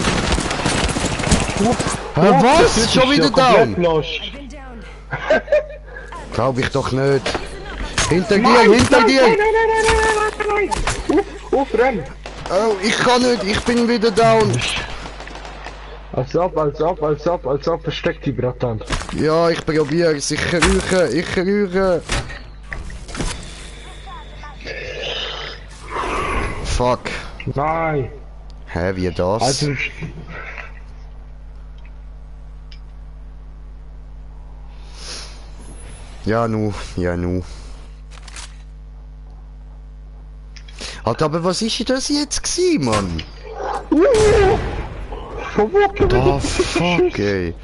Das Was? ist Schon ja wieder komplett down? lost. Been down. Glaub ich doch nicht. Hinter dir! Nein. Uff, renn. Oh, ich kann nicht, ich bin wieder down. Als ob, versteckt die Bratan. Ja, ich probiere es, ich rühre. fuck. Nein! Hä, wie das? Also, Ja, nu. Alter, aber was ist das jetzt gewesen, Mann? Da fuck, ey.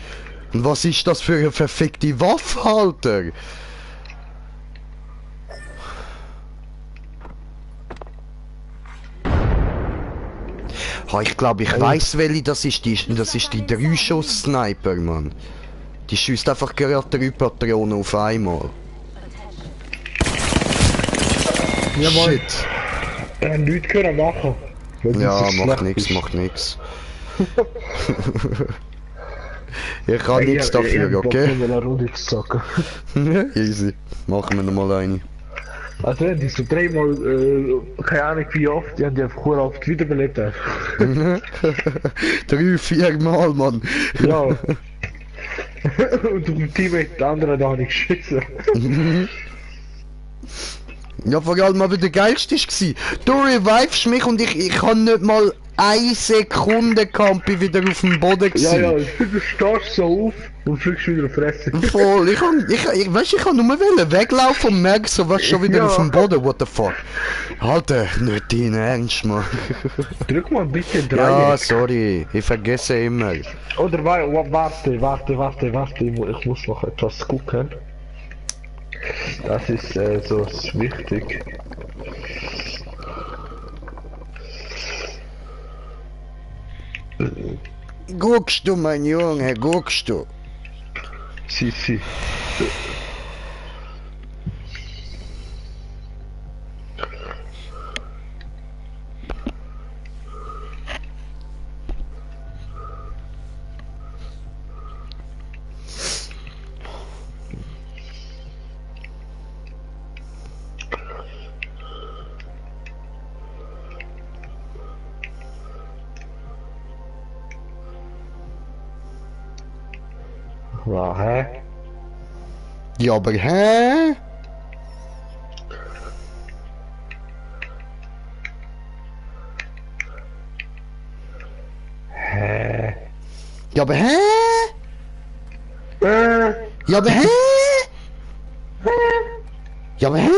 Und was ist das für eine verfickte Waffe, Alter? Ha, ich glaube, ich weiß, welche das ist die 3-Schuss-Sniper, Mann. Die schießt einfach gerade 3 Patronen auf einmal. jawohl, Shit. nichts können machen. weil das Ja, so macht schlecht nix, ist. macht nix. Ich kann nichts dafür, okay? Ich will eine Runde zu zocken. Easy. Machen wir nochmal eine. Also wenn die so dreimal, keine Ahnung wie oft, die haben die einfach sehr oft wiederbelebt. 3-4 Mal, Mann. Ja. Und auf dem Teammate, der andere da habe ich geschissen. Ja, vor allem aber der geilste war, du revivest mich und ich kann nicht mal 1 Sekunde Campi wieder auf dem Boden Ja, ja, gewesen. du stehst so auf und fliegst wieder auf Fresse. Voll, ich kann nur weglaufen und merke so, was schon wieder Ja. auf dem Boden, what the fuck. Alter, nicht dein Ernst, Mann. Drück mal ein bisschen Ja, Dreieck. sorry, ich vergesse immer. Oder warte, ich muss noch etwas gucken. Das ist so wichtig. Guckst du, mein Junge, guckst du? Si. Ja, hä? Ja, aber hä? Hä? Ja, aber hä? Ja, aber hä? Ja, aber hä?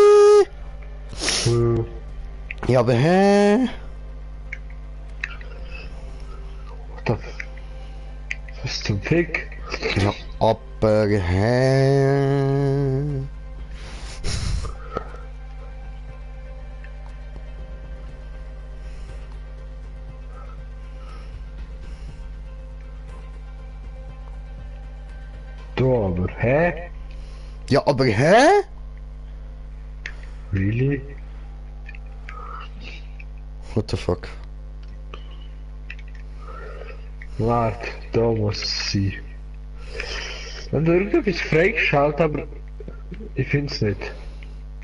Ja, aber hä? Was zum Fick? Ja, aber hä? Du aber, hä? Ja, aber hä? Really? What the fuck? Warte, da muss es sein. Wenn du irgendetwas freigeschaltet, aber ich find's nicht.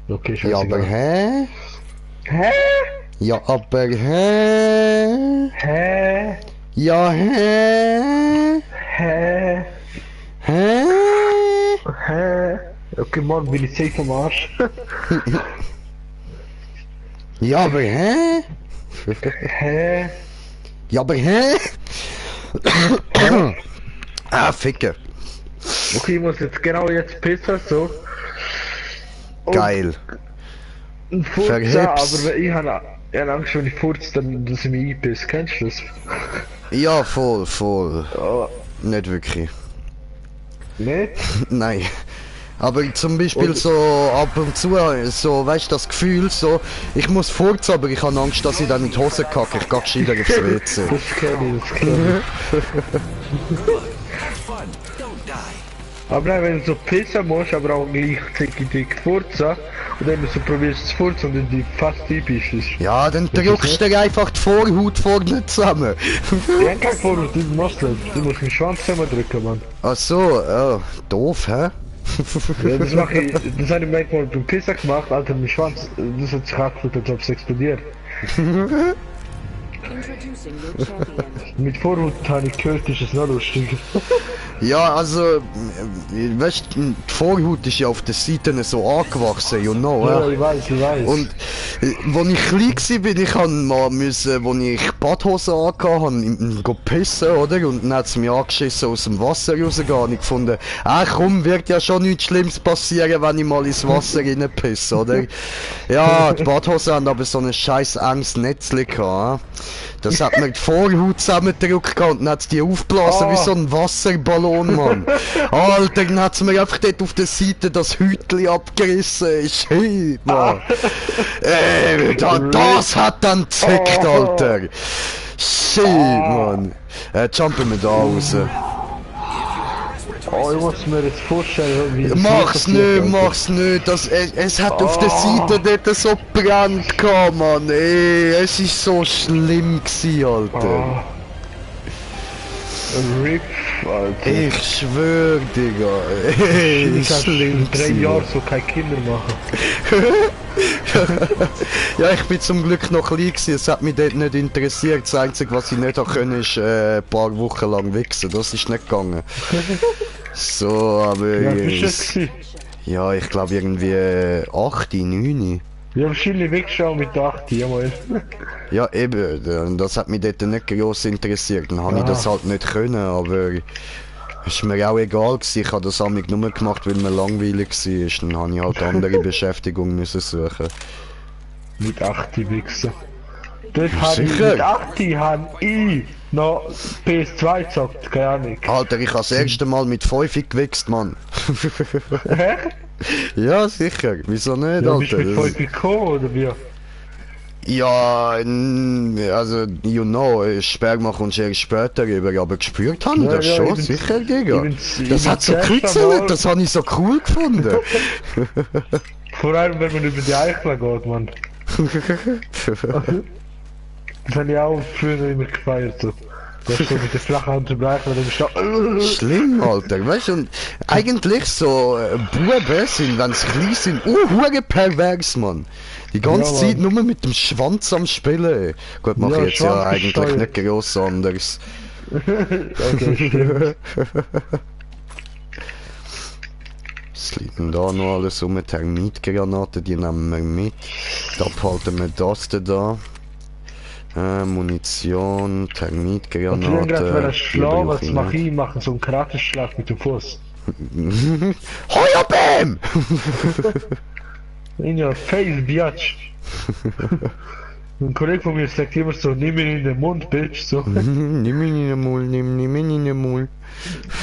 Okay, Ja, aber scheißegal. hä? Hä? Ja, aber hä? Hä? Ja, hä? Hä? Hä? Hä? Okay, morgen bin ich safe am Arsch. Ja, aber hä? Hä? Ja, aber hä? Ah, Ficke. Okay, ich muss jetzt genau jetzt pissen, so. Und Geil. Furzen, Verheb's. aber ich habe Angst, wenn ich furze, dann dass ich mich einpisse. Kennst du das? Ja, voll. Oh, Nicht wirklich. nicht? Nein. Aber zum Beispiel Und- so ab und zu, so, weißt du, das Gefühl, so, ich muss furzen, aber ich habe Angst, dass ich dann in die Hose kacke. Ich gehe gescheiter aufs WC. Das kenn ich. Have fun. Don't die. Aber nein, wenn du so pissen musst, aber auch gleichzeitig furzen, und dann so probierst zu furzen und dann die fast einbissest. Ja, dann drückst du dir einfach die Vorhaut vorne zusammen. Ich hab keinen Vorwurf, du machst das. Du musst den Schwanz zusammendrücken, Mann. Ach so, oh, doof, hä? Ja, das habe ich manchmal beim Pissen gemacht, Alter, mein Schwanz, das hat sich angefühlt, als ob es explodiert. Introducing your champion. Mit Vorhut habe ich gehört, ist es noch lustig. Ja, also, weißt du, die Vorhaut ist ja auf den Seiten so angewachsen, you know, Ja, ich weiß. Und als ich klein war, ich han mal müssen, als ich Badhose angehabt habe, pissen, oder? Und dann hat es mich angeschissen, aus dem Wasser rausgehen. Und ich gefunden, komm, wird ja schon nichts Schlimmes passieren, wenn ich mal ins Wasser reinpisse, oder? Ja, die Badhose haben aber so ein scheiß enges Netzchen gehabt. Das hat mir die Vorhaut zusammengedrückt und dann hat die aufgeblasen wie so ein Wasserballon, Mann. Alter, dann hat mir einfach dort auf der Seite das Hütli abgerissen. Shit, Mann. Das hat dann gezickt, Alter. Shit, Mann. Jumpen wir da raus. Oh, ich muss mir jetzt vorstellen, wie das Mach's passiert, nicht, Alter. mach's nicht. Es hat auf der Seite dort so gebrannt gehabt, Mann. Ey, es ist so schlimm gewesen, Alter. RIP, Alter. Ich schwör, Digga. Ey, Ich kann schlimm in 3 gewesen, Jahren so keine Kinder machen. Ja, ich bin zum Glück noch klein gewesen. Es hat mich dort nicht interessiert. Das Einzige, was ich nicht können, ist ein paar Wochen lang wichsen. Das ist nicht gegangen. So, aber Ja, bist du jetzt gewesen? ja, ich glaube irgendwie 8, 9. Ja, wahrscheinlich wegschauen mit 8, jawohl. Ja, eben, das hat mich dort nicht gross interessiert. Dann habe ich das halt nicht können, aber ist mir auch egal gewesen. Ich habe das amig nur gemacht, weil mir langweilig war. Dann habe ich halt andere Beschäftigung müssen suchen. Mit 8 wichsen. Dort habe ich Sicher? mit 8 habe ich noch PS2 gezockt, keine Ahnung. Alter, ich habe das erste Mal mit 5 gewichst, Mann. Hä? Ja, sicher. Wieso nicht, Ja, bist du Alter? mit 5 gekommen, oder wie? Ja, also, you know, Sperma kommst du erst später rüber, aber gespürt haben Ja, das ja, schon, ich bin's- sicher, Digga. ich Das bin's hat so das erste gekritzelt, Mal- das habe ich so cool gefunden. Vor allem, wenn man über die Eichel geht, Mann. Das habe ich auch früher immer gefeiert, so. Das ist so mit der flachen Hand zum Eichel, dann bist du Schlimm, Alter, weißt du, und eigentlich so Buben sind, wenn sie klein sind, hure pervers, Mann. Die ganze Ja, Zeit Mann. nur mit dem Schwanz am Spielen. Gut, mache Ja, ich jetzt ja Schwanz eigentlich gesteuert. nicht gross anders. Okay, stimmt. Was liegt denn da noch alles um? Thermitgranaten, die nehmen wir mit. Da behalten wir das da. Munition, Und früher Thermitgranaten. gerade, wenn er die schlau, brauche was ich mache ich? Machen so einen Karateschlag mit dem Fuß. nicht. Heuer Bam! In your face, biatch. Ein Kollege von mir sagt immer so, nimm ihn in den Mund, Bitch, so. Nimm ihn in den Mund, nimm ihn in den Mund.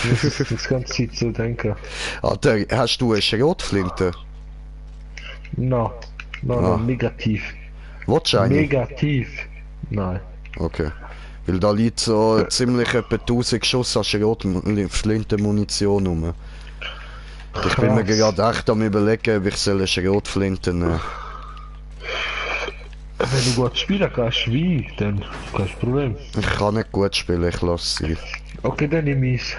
Das ist das ganze Zeit so denken. Alter, hast du eine Schrotflinte? No, Ah. negativ. Willst du eine? Negativ. Nein. Okay. Weil da liegt so ziemlich etwa 1000 Schuss an Schrotflintenmunition rum. Ich bin mir Krass. gerade echt am überlegen, ob ich soll eine Schrotflinte nehmen. Wenn du gut spielen kannst, wie? Dann kein Problem. Ich kann nicht gut spielen, ich lasse sie. Okay, dann nimm ich's.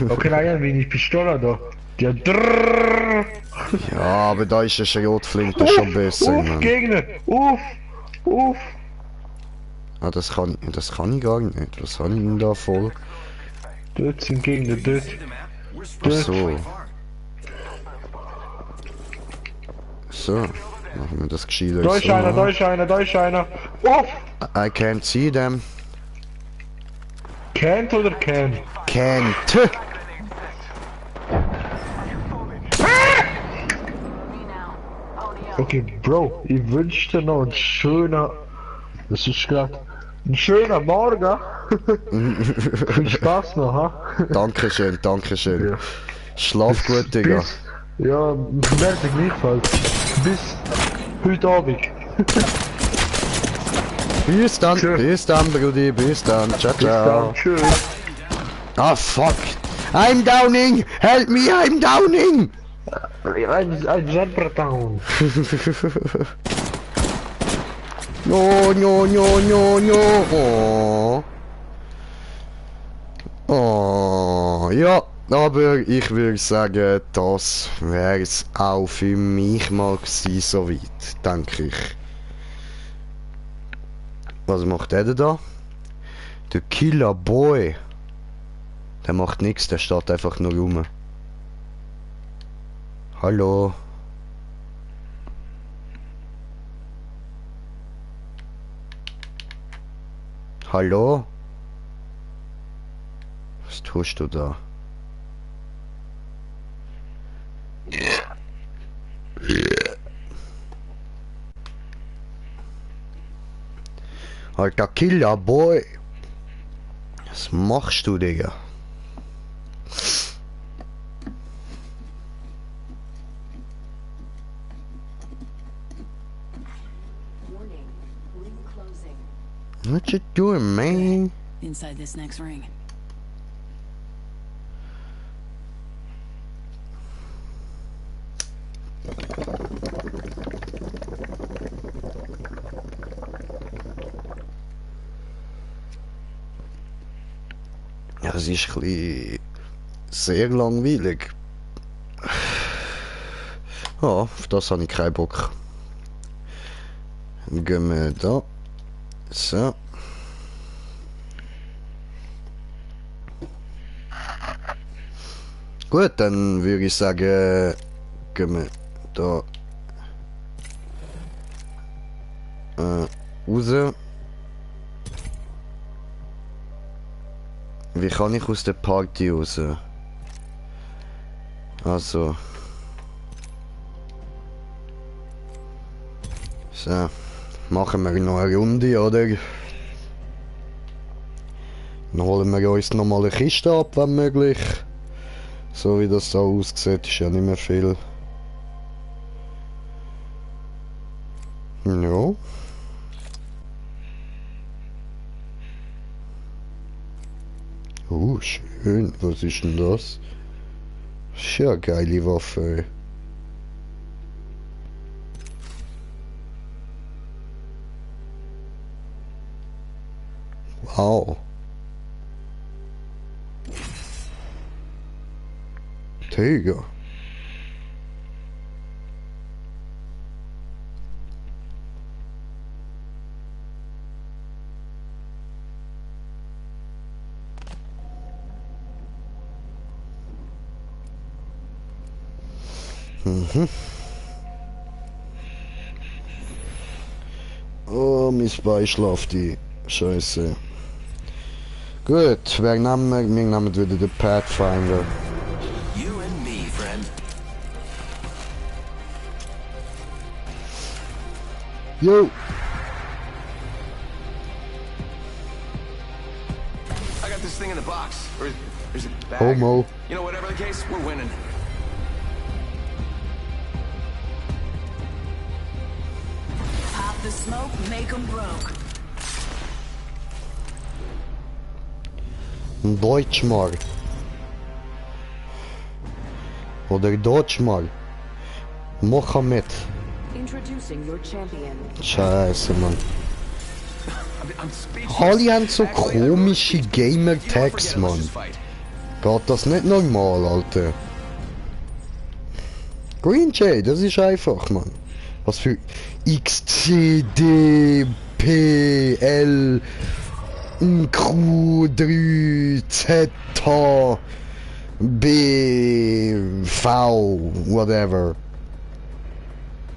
Okay, nein, ja, meine Pistole da. Die hat drrrr. Ja, aber da ist eine Schrotflinte schon besser, Uff, Mann. Gegner! Uff! Uff! Ah, das kann ich gar nicht. Was habe ich denn da voll? Dort sind Gegner, dort. See the map? We're Ach supposed to so. be far. So, machen wir das gescheiter Da ist so. einer, da ist einer, da ist einer. Uff! I can't see them. Can't oder can? Can't. Okay, Bro, ich wünschte noch ein schöner. Das ist grad. Ein schöner Morgen. Viel Spaß noch, ha? Dankeschön, Dankeschön. Ja. Schlaf gut, Digga. Bis, ja, merke gleichfalls. Bis heute Abend. Bis dann, Tschö. bis dann, Brudi, bis dann. Ciao, Bis dann, ciao. tschüss. Ah, fuck. I'm downing! Help me, I'm downing! Ein Sandbratan. No, no, no, no, no. Oh. Oh, ja, aber ich würde sagen, das wäre es auch für mich mal gewesen, soweit, denke ich. Was macht der denn da? Der Killer Boy. Der macht nichts, der steht einfach nur rum. Hallo? Hallo? Was tust du da? Alter Killer Boy! Was machst du, Digga? Warning. Ring closing. What you doing, man? Inside this next ring. Ja, es ist ein bisschen sehr langweilig. Ja, auf das habe ich keinen Bock. Dann gehen wir da. So. Gut, dann würde ich sagen, gehen wir da raus. Wie kann ich aus der Party raus? Also. So. Machen wir noch eine Runde, oder? Dann holen wir uns noch mal eine Kiste ab, wenn möglich. So wie das da aussieht, ist ja nicht mehr viel. Ja. Schön. Was ist denn das? Das ist ja eine geile Waffe. Wow. Digga. Oh, mein Bein schlaft die Scheiße. Gut, wir nehmen wieder den Pathfinder. You and me, friend. Yo! I got this thing in the box. Or is it bag? Homo. You know, whatever the case, we're winning. Pop the smoke, make 'em broke. Deutschmal. Oder Deutschmal. Mohammed. Introducing your champion. Scheiße, Mann. I'm speechless. Alle haben so Actually, I really- komische You don't Gamer-Tags, forget about Mann. this fight. Geht das nicht normal, Alter? Green Jay, das ist einfach, Mann. Was für X, C, D, P, L, Q, 3, Z, B, V, whatever.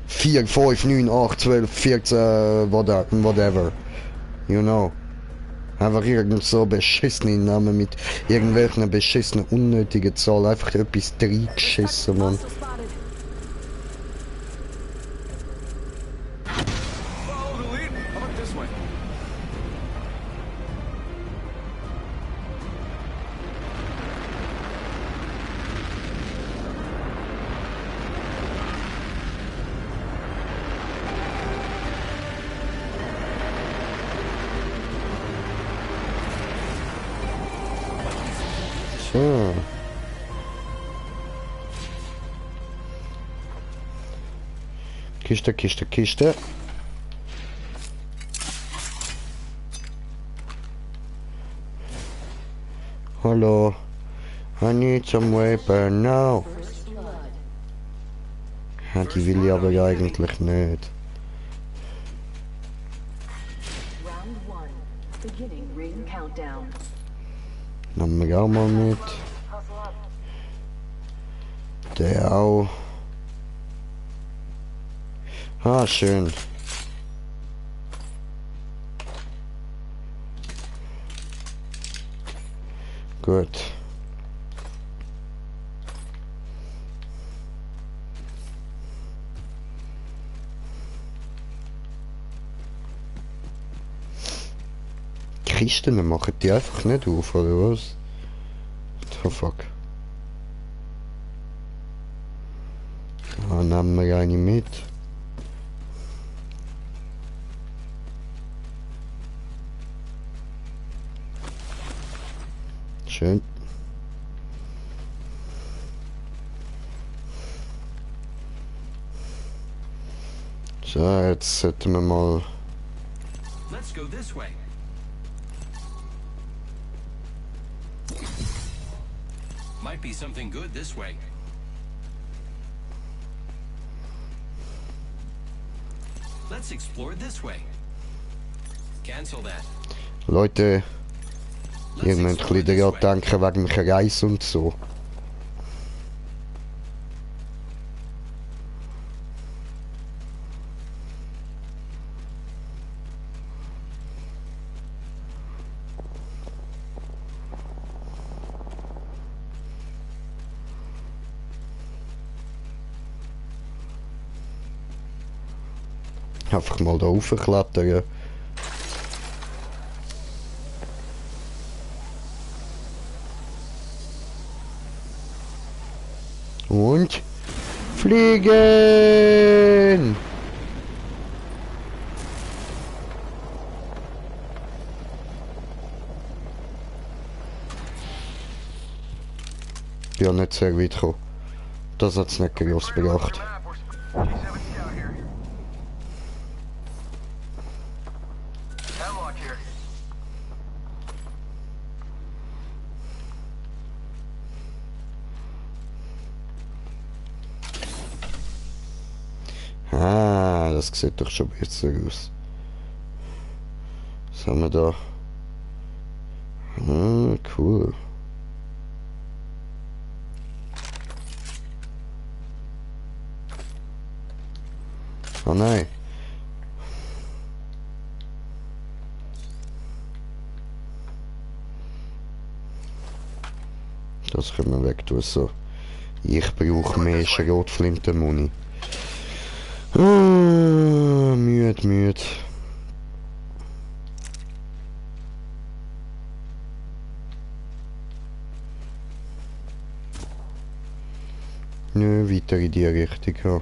4, 5, 9, 8, 12, 14, whatever. You know. Einfach irgend so beschissene Namen mit irgendwelchen beschissenen unnötigen Zahlen. Einfach etwas reingeschissen, Mann. Hostile spotted. Follow the lead. How about this way? So. Kiste, Kiste, Kiste. Hallo. I need some weapon now. First blood. Ja, die will ich aber eigentlich nicht. Round 1. Beginning ring countdown. Nehmen wir auch mal mit. Der auch. Ah, schön. Gut. Kisten machen die einfach nicht auf, oder was? Oh fuck. Ah, nehmen wir eine mit. Schön. So, jetzt sollten wir mal... Let's go this way. Might be something good this way. Let's explore this way. Cancel that. Leute, ihr Let's müsst ein explore bisschen this daran way. denken wegen dem Reis und so. Einfach mal da raufklettern. Und fliegen! Ja, nicht sehr weit gekommen. Das hat's nicht groß bedacht. Ah, das sieht doch schon besser aus. Was haben wir da? Ah, cool. Oh nein. Das können wir weg tun, so. Ich brauche mehr Schrotflintenmuni. Ah, müde. Nö, weiter in die Richtung, ja.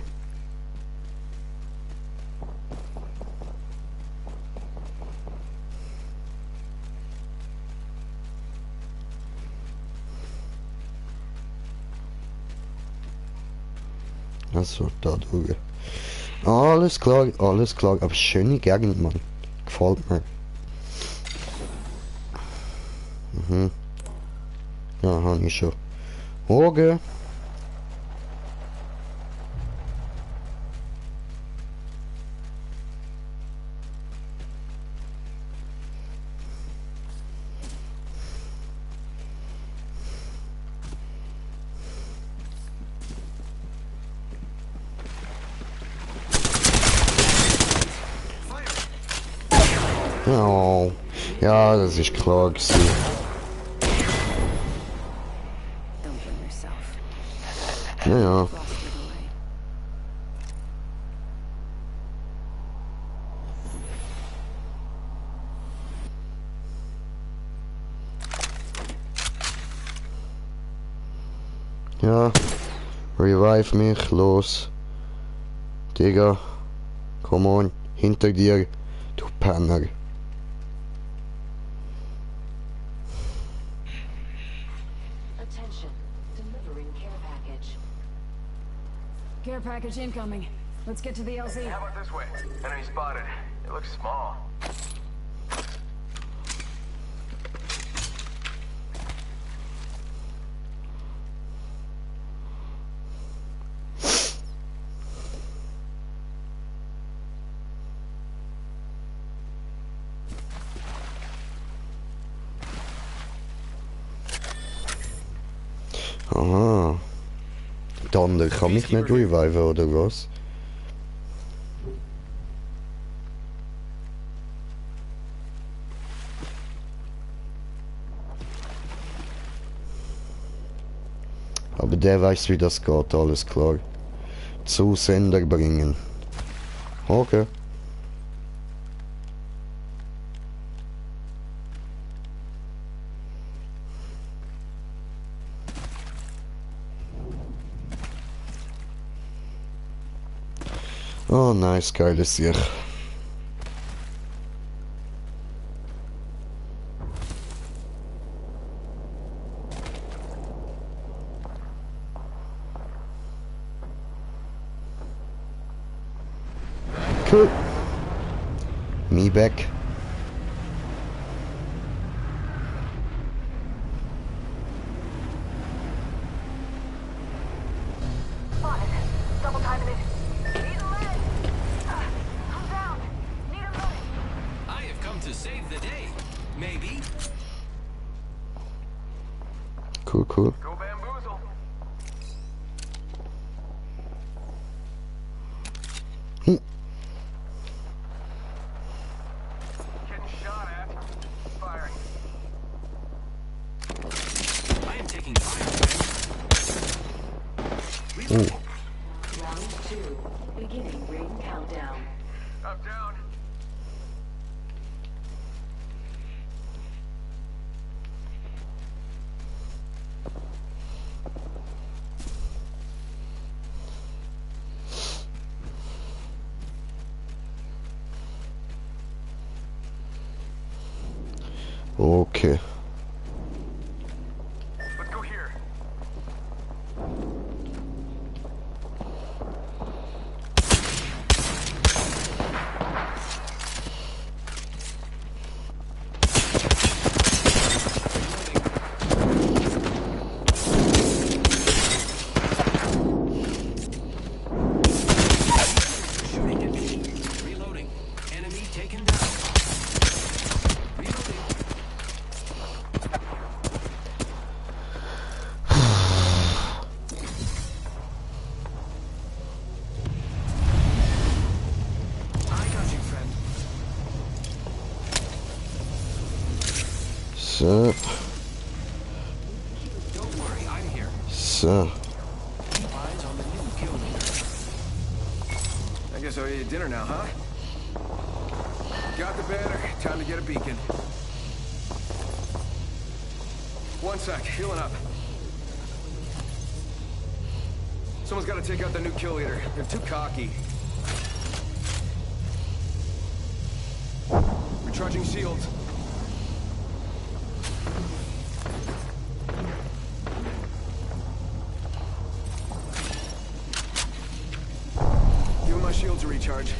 Also, da durch. Alles klar, aber schöne Gegend, Mann. Gefällt mir. Mhm. Ja, habe ich schon. Okay. Oh. Ja, das ist klar gewesen. Don't blame yourself. Ja. Lost it away. Ja. Revive mich, los. Digga. Come on. Hinter dir. Du Penner. Attention. Delivering care package. Care package incoming. Let's get to the LZ. How about this way? Enemy spotted. It looks small. Der andere kann mich nicht reviven, oder was? Aber der weiß, wie das geht, alles klar. Zu Sender bringen. Okay. Oh, nice, geiles Sieg. Cool. Me back. Spotted. Double timing it. Need a leg. I'm down. Need a loading. I have come to save the day. Maybe. Cool, cool. Go bamboozle. Getting shot at. Firing. I am taking fire. Ooh. Round 2. Beginning ring countdown. I'm down. Okay. Let's go here. Shooting at me. Reloading. Enemy taken down. Reloading. I got you, friend. So, Don't worry, I'm here. so. Keep eyes on the new kill leader. I guess I'll eat dinner now, huh? Got the banner. Time to get a beacon. One sec. Healing up. Someone's got to take out the new kill leader. They're too cocky. Recharging shields. Give my shields a recharge.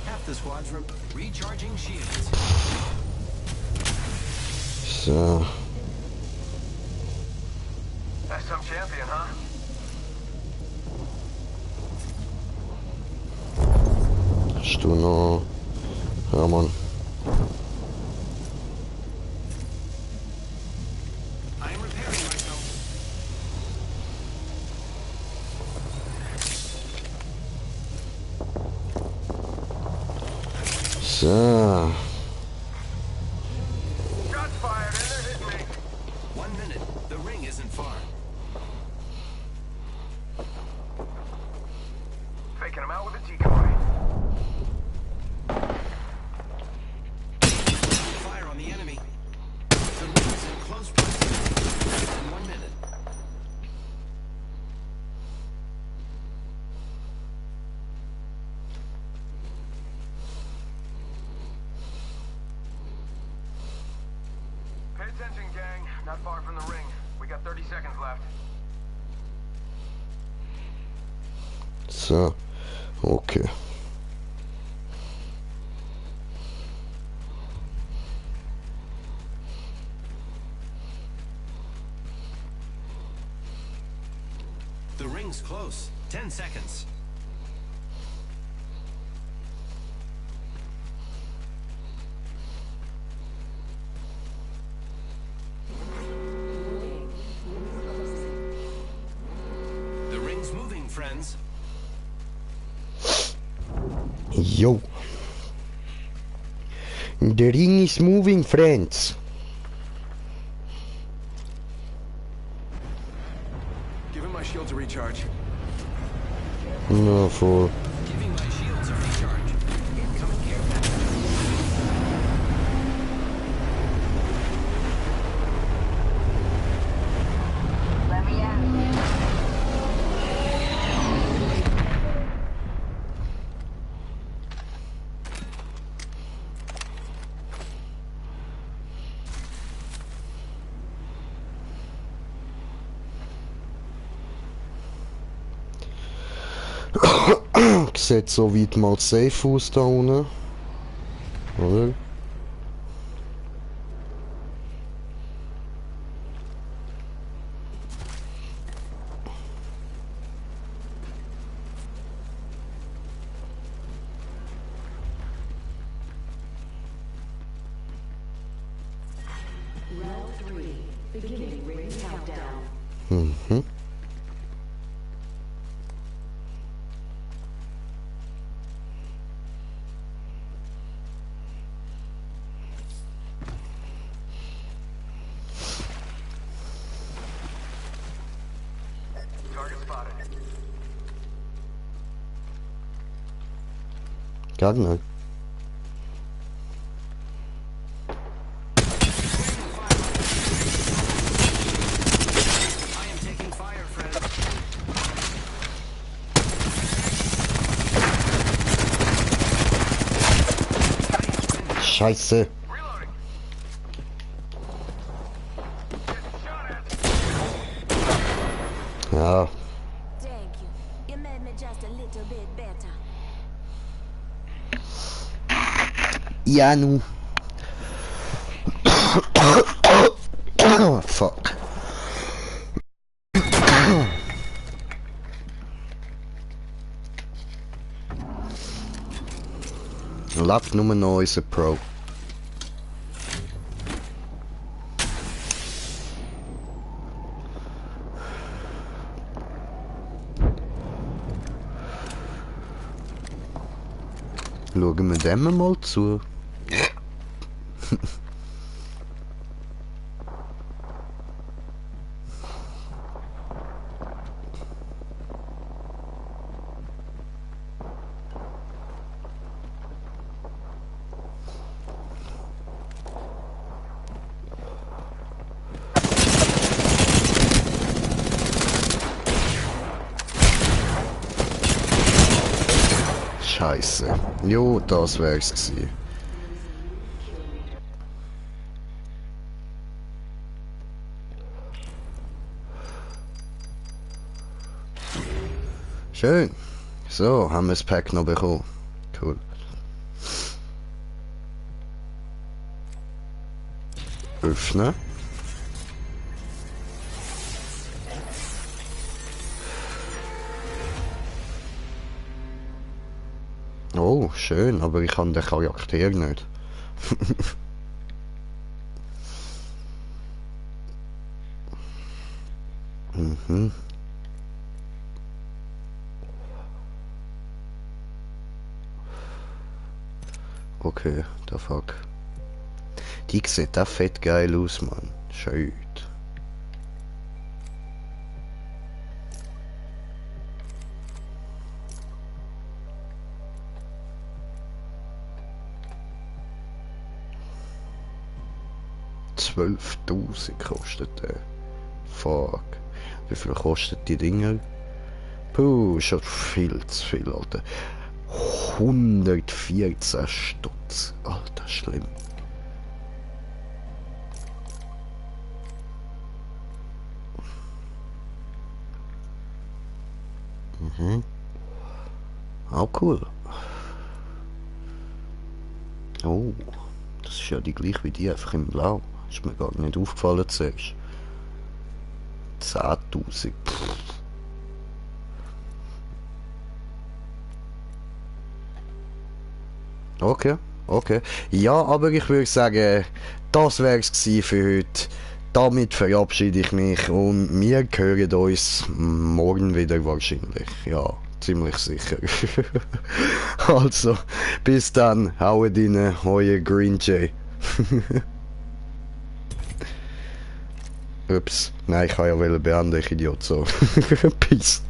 Half the squad's recharging shields. So. That's some champion, huh? Hast du noch... Ja, Mann. I'm repairing myself. So. Shots fired and they're hitting me. 1 minute. The ring isn't far. Faking him out with a decoy. Fire on the enemy. The ring's in close proximity. In 1 minute. Pay attention, gang. Not far from the ring. We got 30 seconds left. So. Okay. The ring's close. 10 seconds. Jo. The ring is moving, friends. Give him my shield to recharge. Na, voll. Giving my shields a recharge. Incoming care package. Let me out. Sieht so weit mal safe aus da unten. Oder? Round 3. Beginning ring countdown. Mhm. Target spotted. Gardner. I am taking fire, friend. Scheiße. Reloading. Ja. Thank you. You made me just a little bit better. Ja, nu. Fuck. Lebt nur noch unser Pro. Schauen wir dem mal zu. Scheiße. Jo, das wär's gewesen. Schön. So, haben wir das Pack noch bekommen. Cool. Öffnen. Oh, schön, aber ich kann den Charakter nicht. Mhm. Okay, der Fuck. Die sieht auch fett geil aus, Mann. Schön. $12.000 kostet der. Fuck. Wie viel kostet die Dinger? Puh, schon viel zu viel, Alter. 114 Stutz. Alter, schlimm. Mhm. Auch cool. Oh, das ist ja die gleiche wie die, einfach in Blau. Ist mir gar nicht aufgefallen zuerst. 10.000. Okay, okay. Ja, aber ich würde sagen, das wäre es für heute. Damit verabschiede ich mich und wir hören uns morgen wieder wahrscheinlich. Ja, ziemlich sicher. Also, bis dann, haut rein, euer Green Jay. Ups, nein, ich kann ja beenden, ich Idiot, so. Peace.